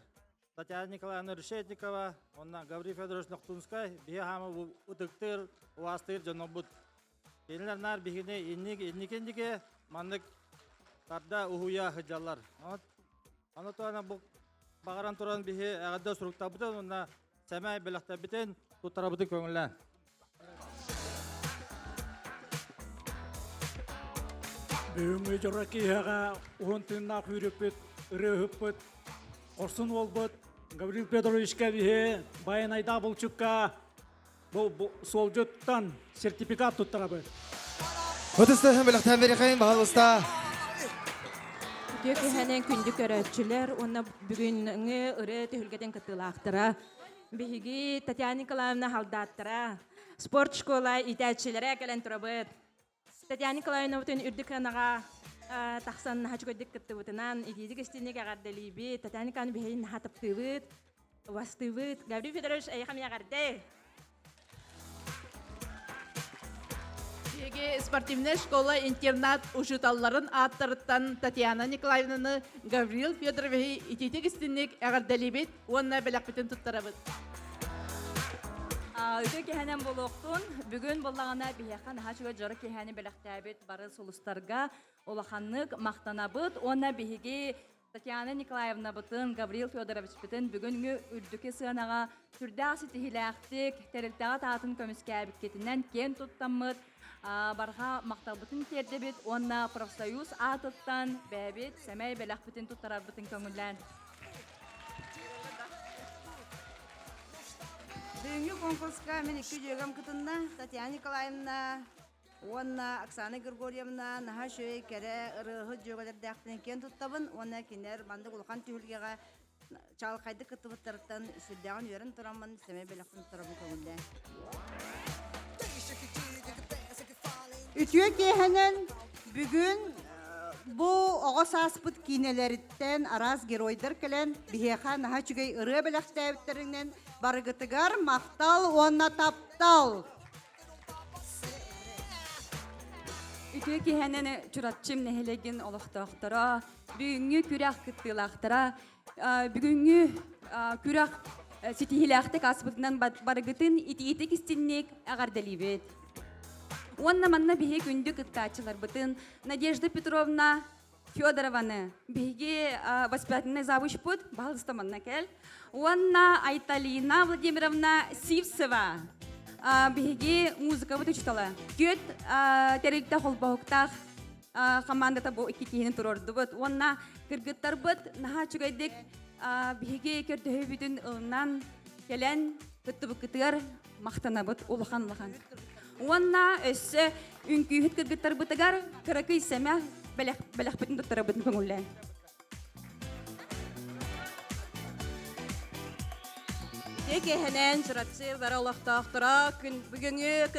Татьяна Николаевна Решетникова уонна Гаврил Федорович Нохтунскай биһи хаама ытыктыыр, убаастыыр дьоннорбут. Кинилэр наар биһигини инник инники маннык тарда уһуйа сылдьаллар. Аны туһана бу баҕаран туран биһи эҕэрдэ суруктарбытын уонна сэмэй бэлэхтэрбитин туттарабытын көҥүллээн.
Бүгүҥҥү дьоро киэһэҕэ уһун тыыннаах үүрүппүт, ырыаһыппыт, хорсун уолбут Гаврил Петровичка биһи Байанайдаах булчукка бу суолдьуттан сертификат туттарабыт.
Ытыстаһын бэлэхтээн берихайын баһалыста.
Үтүө киһэнэн күндү көрөөччүлэр уонна бүгүҥҥү ырыа түһүлгэтин кыттыылаахтара Биһиги Татьяна Николаевна халдааттара, спорт школа иитээччилэрэ кэлэн турабыт. Татьяна Николаевнабытын үрдүк сыанаҕа тахсан наһаа үчүгэйдик кыттыбытынан итиитик истиҥник эҕэрдэлиибит. Татьяна Николаевна биһигини наһаа таптыыбыт, убастыыбыт. Гаврил Федорович, эйиэхэ эмиэ эҕэрдэ!
Биһиги спортивная школа-интернат учууталларын ааттарыттан Татьяна Николаевнаны Гаврил Федоровиһы итиитик истинник эҕэрдэлиибит уонна бэлэхпитин туттарабыт.
Үтүө киһэнэн буолуохтун. Бүгүн буоллаҕына биһиэхэ наһаа үчүгэй дьоро киэһэни бэлэхтээбит бары сулустарга улаханнык махтанабыт уонна биһиги Татьяна Николаевнабытын, Гаврил Федоровичпытын бүгүҥҥү үрдүкү сыанаҕа сүрдээх ситиһиилээхтик, тэрилтэҕэ таатын көмүскээбиккитинэн киэн туттаммыт, барҕа махталбытын тиэрдэбит уонна профсоюз аатыттан бэйэбит сэмэй бэлэхпитин туттарарбытын көҥүллээн.
Бүгүҥҥү конкурска мин икки дьүөгэм кытынна. Татьяна Николаевна Уонна Оксана Григорьевна наһаа үчүгэй кэрэ ырыаһыт дьүөгэлэрдээхпинэн киэн туттабын уонна кинилэр маннык улахан түһүлгэҕэ чаҕылхайдык кыттыбыттарыттан сүрдээҕин үөрэн тураммын сэмэй бэлэхпин туттарабын көҥүллээн.
Үтүө киэһэнэн бүгүн бу оҕо сааспыт киинэлэриттэн араас геройдар кэлэн биһиэхэ наһаа үчүгэй ырыа бэлэхтээбиттэринэн барыгытыгар махтал уонна таптал!
Үтүө киһэнэн Чурапчым нэһилиэгин олохтоохторо, бүгүҥҥү күрэх кыттыылаахтара, бүгүҥҥү күрэх ситиһиилээхтик ааспытынан барыгытын итиитик истинник эҕэрдэлиибит. Уонна манна биһи күндү кыттааччыларбытын Надежда Петровна Федорованы биһиги воспитательный завучпут, баһылыста манна кэл. Уонна Айталина Владимировна Сивцева биһиги музыкабыт учутала. Түөт тэрилтэ холбоһуктаах командата бу икки киһини туруордубут. Уонна кыргыттарбыт наһаа үчүгэйдик биһиги көрдөһүүбүтүн ылынан кэлэн кыттыбыккытыгар махтанабыт улахан-улахан.
Уонна өссө үҥкүүһүт кыргыттарбытыгар кыракый сэмэ бэлэхпитин туттарабытын көҥүллээн.
Үтүө киэһэнэн Чурапчы бары олохтоохторо, күн бүгүҥҥү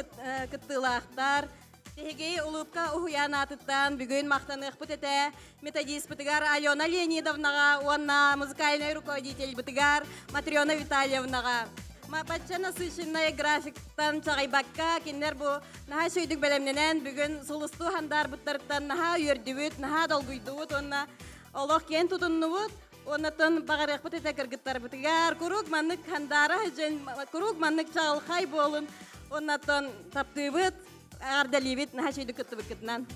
кыттыылаахтар, Биһиги улуупка уһуйаан аатыттан бүгүн махтаныахпыт этэ методиспытыгар Алена Леонидовнаҕа уонна музыкальнай руководительбытыгар Матрена Витальевнаҕа. Бачча насыщеннай графиктан чаҕыйбакка, кинилэр бу наһаа үчүгэйдик бэлэмнэнэн бүгүн сулустуу хандаарбыттарыттан наһаа үөрдүбүт, наһаа долгуйдубут уонна олох киэн тутуннубут. Оннотон баҕарыахпыт этэ кыргыттарбытыгар куруук маннык хандаара дьэн куруук маннык чаҕылхай буолун. Оннотон таптыыбыт, эҕэрдэлиибит, наһаа үчүгэйдик кыттыбыккытынан.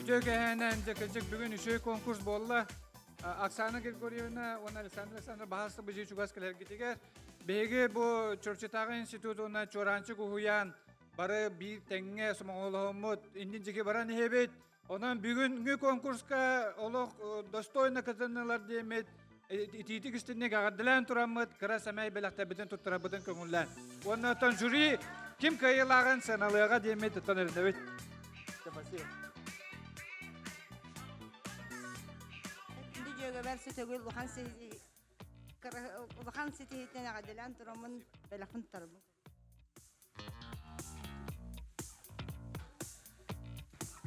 Үтүө кэһээнэн дьэ бүгүн үчүгэй конкурс буолла. Оксана Григорьевна уонна Александр Александровна баһаалыста быдьыы чугас кэлэргитигэр биһиги бу Чурапчытааҕы институт уонна Чуораанчык уһуйаан бары биир тэҥҥэ сомоҕолоһоммут иннин дьики баран иһэбит. Онон бүгүҥҥү конкурска олох достойно кытыннылар диэммит итиитик истинник эҕэрдэлээн тураммыт кыра сэмэй бэлэхтэрбитин туттарарбытын көҥүллээн. Уонна оттон жюри ким кыайыылааҕын сыаналыаҕа диэммит оттон эрэнэбит. Спасибо.
Күндү дьүөгэбэр сөтөгүл улахан улахан ситиһиитинэн эҕэрдэлээн тураммын бэлэхпин туттарабын.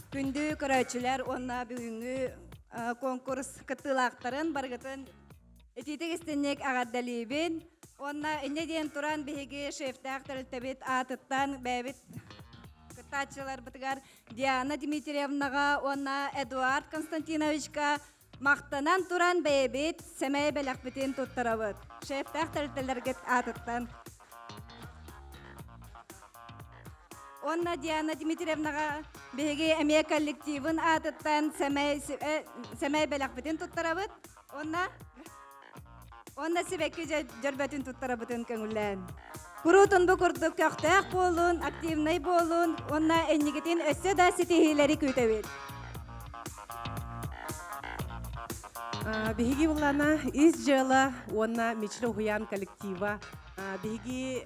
Күндү көрөөччүлэр уонна бүгүҥҥү конкурс кыттыылаахтарын барыгытын итиитик истинник эҕэрдэлиибин. Уонна инньэ диэн туран биһиги шефтээх тэрилтэбит аатыттан бэйэбит кыттааччыларбытыгар Диана Дмитриевнаҕа уонна Эдуард Константиновичка махтанан туран бэйэбит сэмэй бэлэхпитин туттарабыт. Шефтээх тэрилтэлэргит аатыттан. Уонна Диана Дмитриевнаҕа биһиги эмиэ коллективын аатыттан сэмэй, сэмэй бэлэхпитин туттарабыт. Уонна уонна сибэкки дьөрбөтүн туттарабытын көҥүллээн. Куруутун бу курдук көхтөөх буолун, активнай буолун уонна инникитин өссө да ситиһиилэри күүтэбит.
Биһиги буллана ис дьыала уонна Мичил уһуйаан коллектива биһиги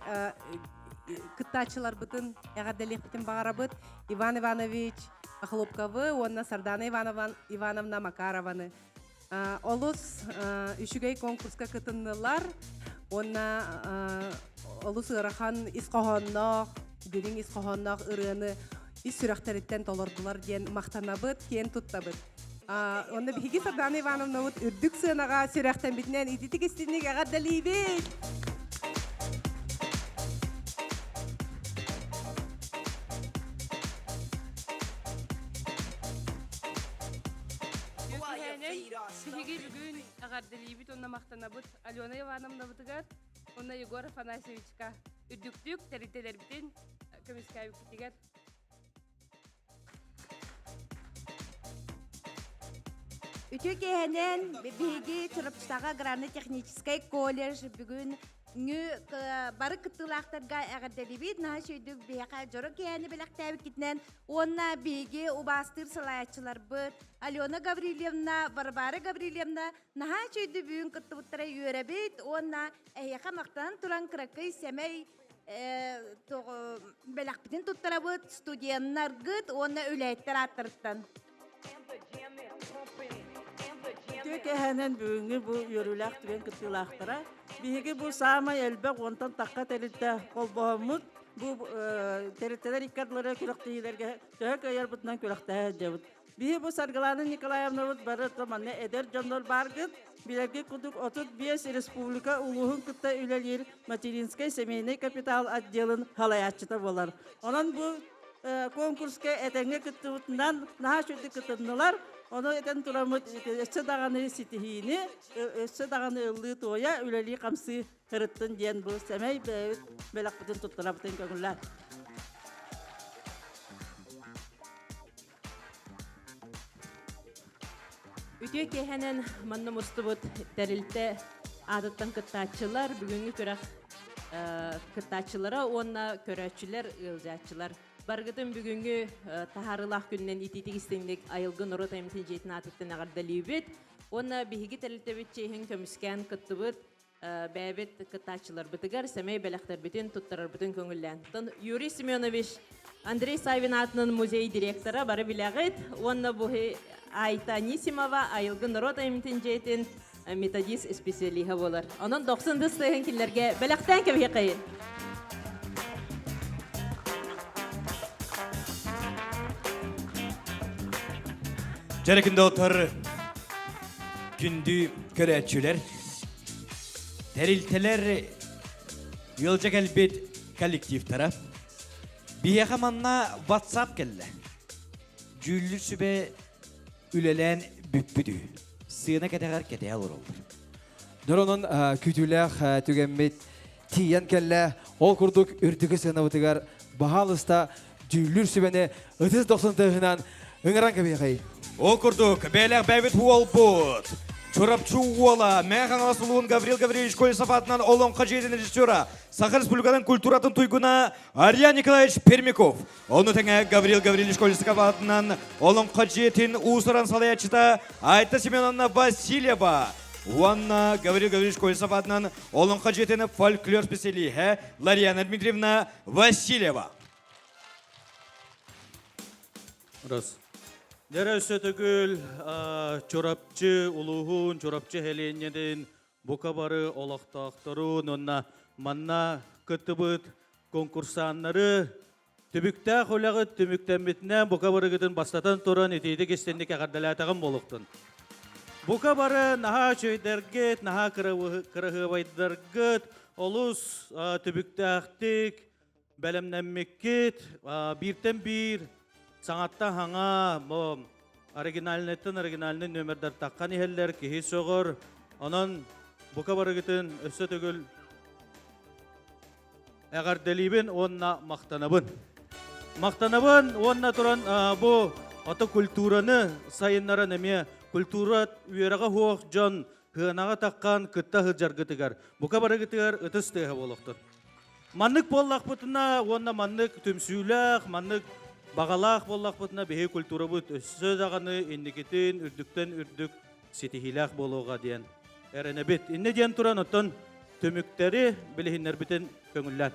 кыттааччыларбытын эҕэрдэлиэхпитин баҕарабыт Иван Иванович Охлопковы уонна Сардана Ивановна Макарованы Олус үчүгэй конкурска кытыннылар уонна олус ыарахан ис хоһоонноох, дириҥ ис хоһоонноох ырыаны ис сүрэхтэриттэн толордулар диэн махтанабыт, киэн туттабыт. Онно биһиги Сардана Ивановнабыт үрдүк сыанаҕа сүрэхтэммитинэн ититик истинник эҕэрдэлиибит!
Биһиги бүгүн эҕэрдэлиибит уонна махтанабыт Алена Ивановнабытыгар уонна Егор Афанасьевичка үрдүктүк тэрилтэлэрбитин көмүскээбиккитигэр.
Үтүө киэһэнэн биһиги Чурапчытааҕы аграрнай-техническэй колледж бүгүн бары кыттыылаахтарга эҕэрдэлиибит. Наһаа үчүгэйдик биһиэхэ дьоро киэһэни бэлэхтээбиккитинэн уонна биһиги убаастыыр салайааччыларбыт Алена Гаврильевна, Варвара Гаврильевна наһаа үчүгэйдик бүгүн кыттыбыттара үөрэбит уонна эһиэхэ махтанан туран кыракый сэмэй бэлэхпитин туттарабыт студеннаргыт уонна үлэһиттэр ааттарыттан.
Үтүө кэһэнэн бүгүҥҥү бу үөрүүлээх түгэн кыттыылаахтара. Биһиги бу саамай элбэх уонтан тахха тэрилтэ холбоһоммут бу тэрилтэлэр икки ардылара күрэхтэһиилэргэ төһө кыайарбытынан күрэхтэһэ сылдьабыт. Биһи бу Саргылана Николаевнабыт бары манна эдэр дьоннор бааргыт. Билэргит курдук 35 республика улууһун кытта үлэлиир материнскай семейный капитал отделын салайааччыта буолар. Онон бу конкурска этэҥҥэ кыттыбытынан наһаа үчүгдүк кытыннылар. Ону этэн тураммыт өссө даҕаны ситиһиини, өссө даҕаны ыллыы-туойа, үлэлии-хамсыы сырыттын диэн бу сэмэй бэйэбит бэлэхпитин туттарабытын көҥүллээн.
Үтүө киэһэнэн манна мустубут тэрилтэ аатыттан кыттааччылар, бүгүҥҥү күрэх кыттааччылара уонна көрөөччүлэр, ыалдьааччылар. Барыгытын бүгүҥҥү таһаарыылаах күнүнэн итиитик истиҥник Айылгы норуот айымньытын дьиэтин аатыттан эҕэрдэлиибит. Уонна биһиги тэрилтэбит чиэһин көмүскээн кыттыбыт.
бэйэбит кыттааччыларбытыгар сэмэй бэлэхтэрбитин туттарарбытын көҥүллээн. Оттон Юрий Семенович Андрей Савин аатынан музей директора бары билэҕит уонна бу Айта Анисимова Айылгы норуот айымньытын дьиэтин методист специалиһа буолар. Онон дохсун дыс тыаһын кинилэргэ бэлэхтээн кэбиһиэххэйин.
Дьэрэ күндө күндү көрөөччүлэр, тэрилтэлэр ыалдьа кэлбит коллективтара. Биһиэхэ манна WhatsApp кэллэ. Дьүүллүүр сүбэ үлэлээн бүппүт үһү. Сыана кэтэҕэр кэтэһэ олороллор.
Дор онон күүтүүлээх түгэммит тиийэн кэллэ. Ол курдук үрдүкү сыанабытыгар баһаалыста дьүүллүүр сүбэни ытыс дохсун тыаһынан ыҥыран кэбиэхэй.
Ол курдук, бээлээх бэйбит уолбут, Чурапчы уола, Мэҥэ Хаҥалас улууһун Гаврил Гаврильевич Колесов аатынан Олоҥхо дьиэтин режиссера, Саха Республикатын культуратын туйгуна Арьян Николаевич Пермяков. Ону тэҥэ Гаврил Гаврильевич Колесов аатынан Олоҥхо дьиэтин уус-уран салайааччыта Айта Семеновна Васильева уонна Гаврил Гаврильевич Колесов аатынан Олоҥхо дьиэтин фольклор специалиһэ Ларьяна Дмитриевна Васильева.
Рас. Дьэрэ өссө төгүл Чурапчы улууһун, Чурапчы сэлиэнньэтин бука бары олохтоохторун уонна манна кыттыбыт конкурсаннары түбүктээх үлэҕит түмүктэммитинэн бука барыгытын бастатан туран итиитик истинник эҕэрдэлээтэҕим буолуохтун. Бука бары наһаа үчүгэйдэргит, наһаа кыраһыабайдаргыт, олус түбүктээхтик бэлэмнэммиккит, бииртэн биир саҥаттан хаҥа бу оригинальныйтан оригинальный нүөмэрдэр таххан иһэллэр, киһи сөҕөр. Онон бука барыгытын өссө төгүл эҕэрдэлиибин уонна махтанабын. Махтанабын уонна туран бу ото культураны сайыннаран эмиэ культура үөрэҕэ суох дьон кыанаҕа таххан кытта сылдьаргытыгар бука барыгытыгар ытыс тыаһа буолуохтун. Маннык буоллахпытына уонна маннык түмсүүлээх, маннык баҕалаах буоллахпытына биһиги культурабыт өссө даҕаны инникитин үрдүктэн үрдүк ситиһиилээх буолуоҕа диэн эрэнэбит. Иннэ диэн туран оттон түмүктэри билиһиннэрбитин көҥүллээн.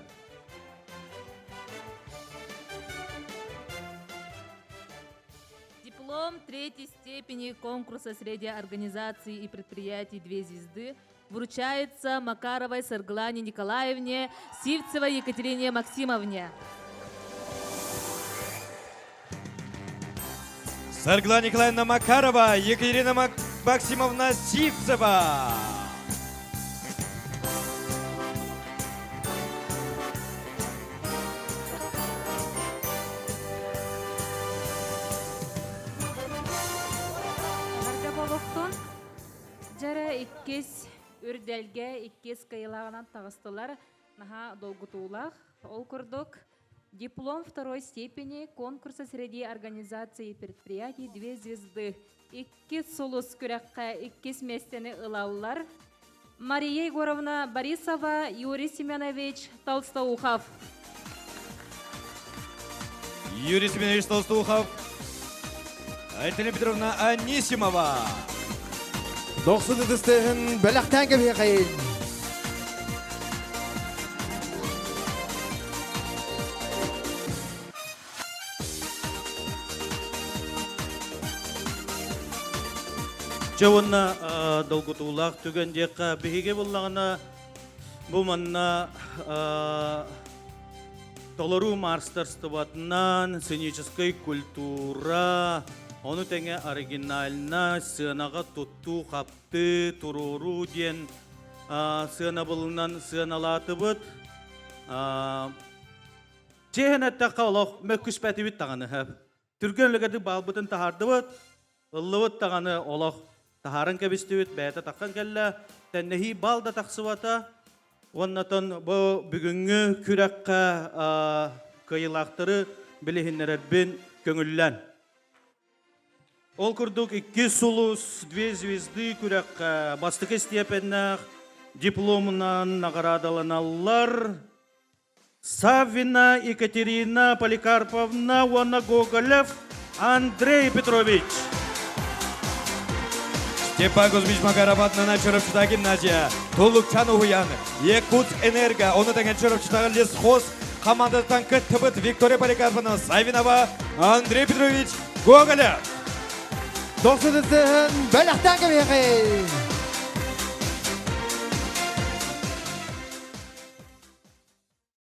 Диплом третьей степени конкурса среди организаций и предприятий «Две звезды» вручается Макаровой Сарглане Николаевне, Сивцевой Екатерине Максимовне.
Сарглана Николаевна Макарова, Екатерина Максимовна Сивцева.
Эҕэрдэ буолуохтун. Дьэрэ иккис үрдэлгэ иккис кыайыылааҕынан таҕыстылар. Наһаа долгутуулаах. Ол курдук, диплом второй степени конкурса среди организаций и предприятий «Две звезды» иккис сулус күрэххэ иккис миэстэни ылаллар. Мария Егоровна Борисова, Юрий Семенович Толстоухов.
Юрий Семенович Толстоухов, Айталина Петровна Анисимова.
Дохсун ытыстыһын бэлэхтээн кэбиһиэхэйин.
Дьэ уонна долгутуулаах түгэн диэххэ биһиги буллаҕына бу манна толоруу маастарыстыбатынан сценическай культура, ону тэҥэ оригинально сыанаҕа туттуу-хаптыы, туруоруу диэн сыанабылынан сыаналаатыбыт. Чиэһин эттэххэ олох мөккүспэтибит даҕаны. Түргэн үлүгэрдик баалбытын таһаардыбыт, ыллыбыт даҕаны олох таһааран кэбистибит, бэйэтэ таххан кэллэ. Тэннэһии баал да тахсыбата. Уоннатон бу бүгүҥҥү күрэххэ кыайыылаахтары билиһиннэрэрбин көҥүллэн. Ол курдук икки сулус, две звезды күрэххэ бастакы степеннээх дипломунан наҕараадаланаллар. Саввина Екатерина Поликарповна уонна Гоголев Андрей Петрович.
Степан Кузьмич Макаров атынан Чурапчытааҕы гимназия, Туллукчан уһуйаан, Якутск Энерго, ону тэҥэ Чурапчытааҕы лесхоз хамаандатыттан кыттыбыт Виктория Поликарповна Савинова, Андрей Петрович Гоголев.
Дохсун ытыһын бэлэхтээн кэбиһэҕин!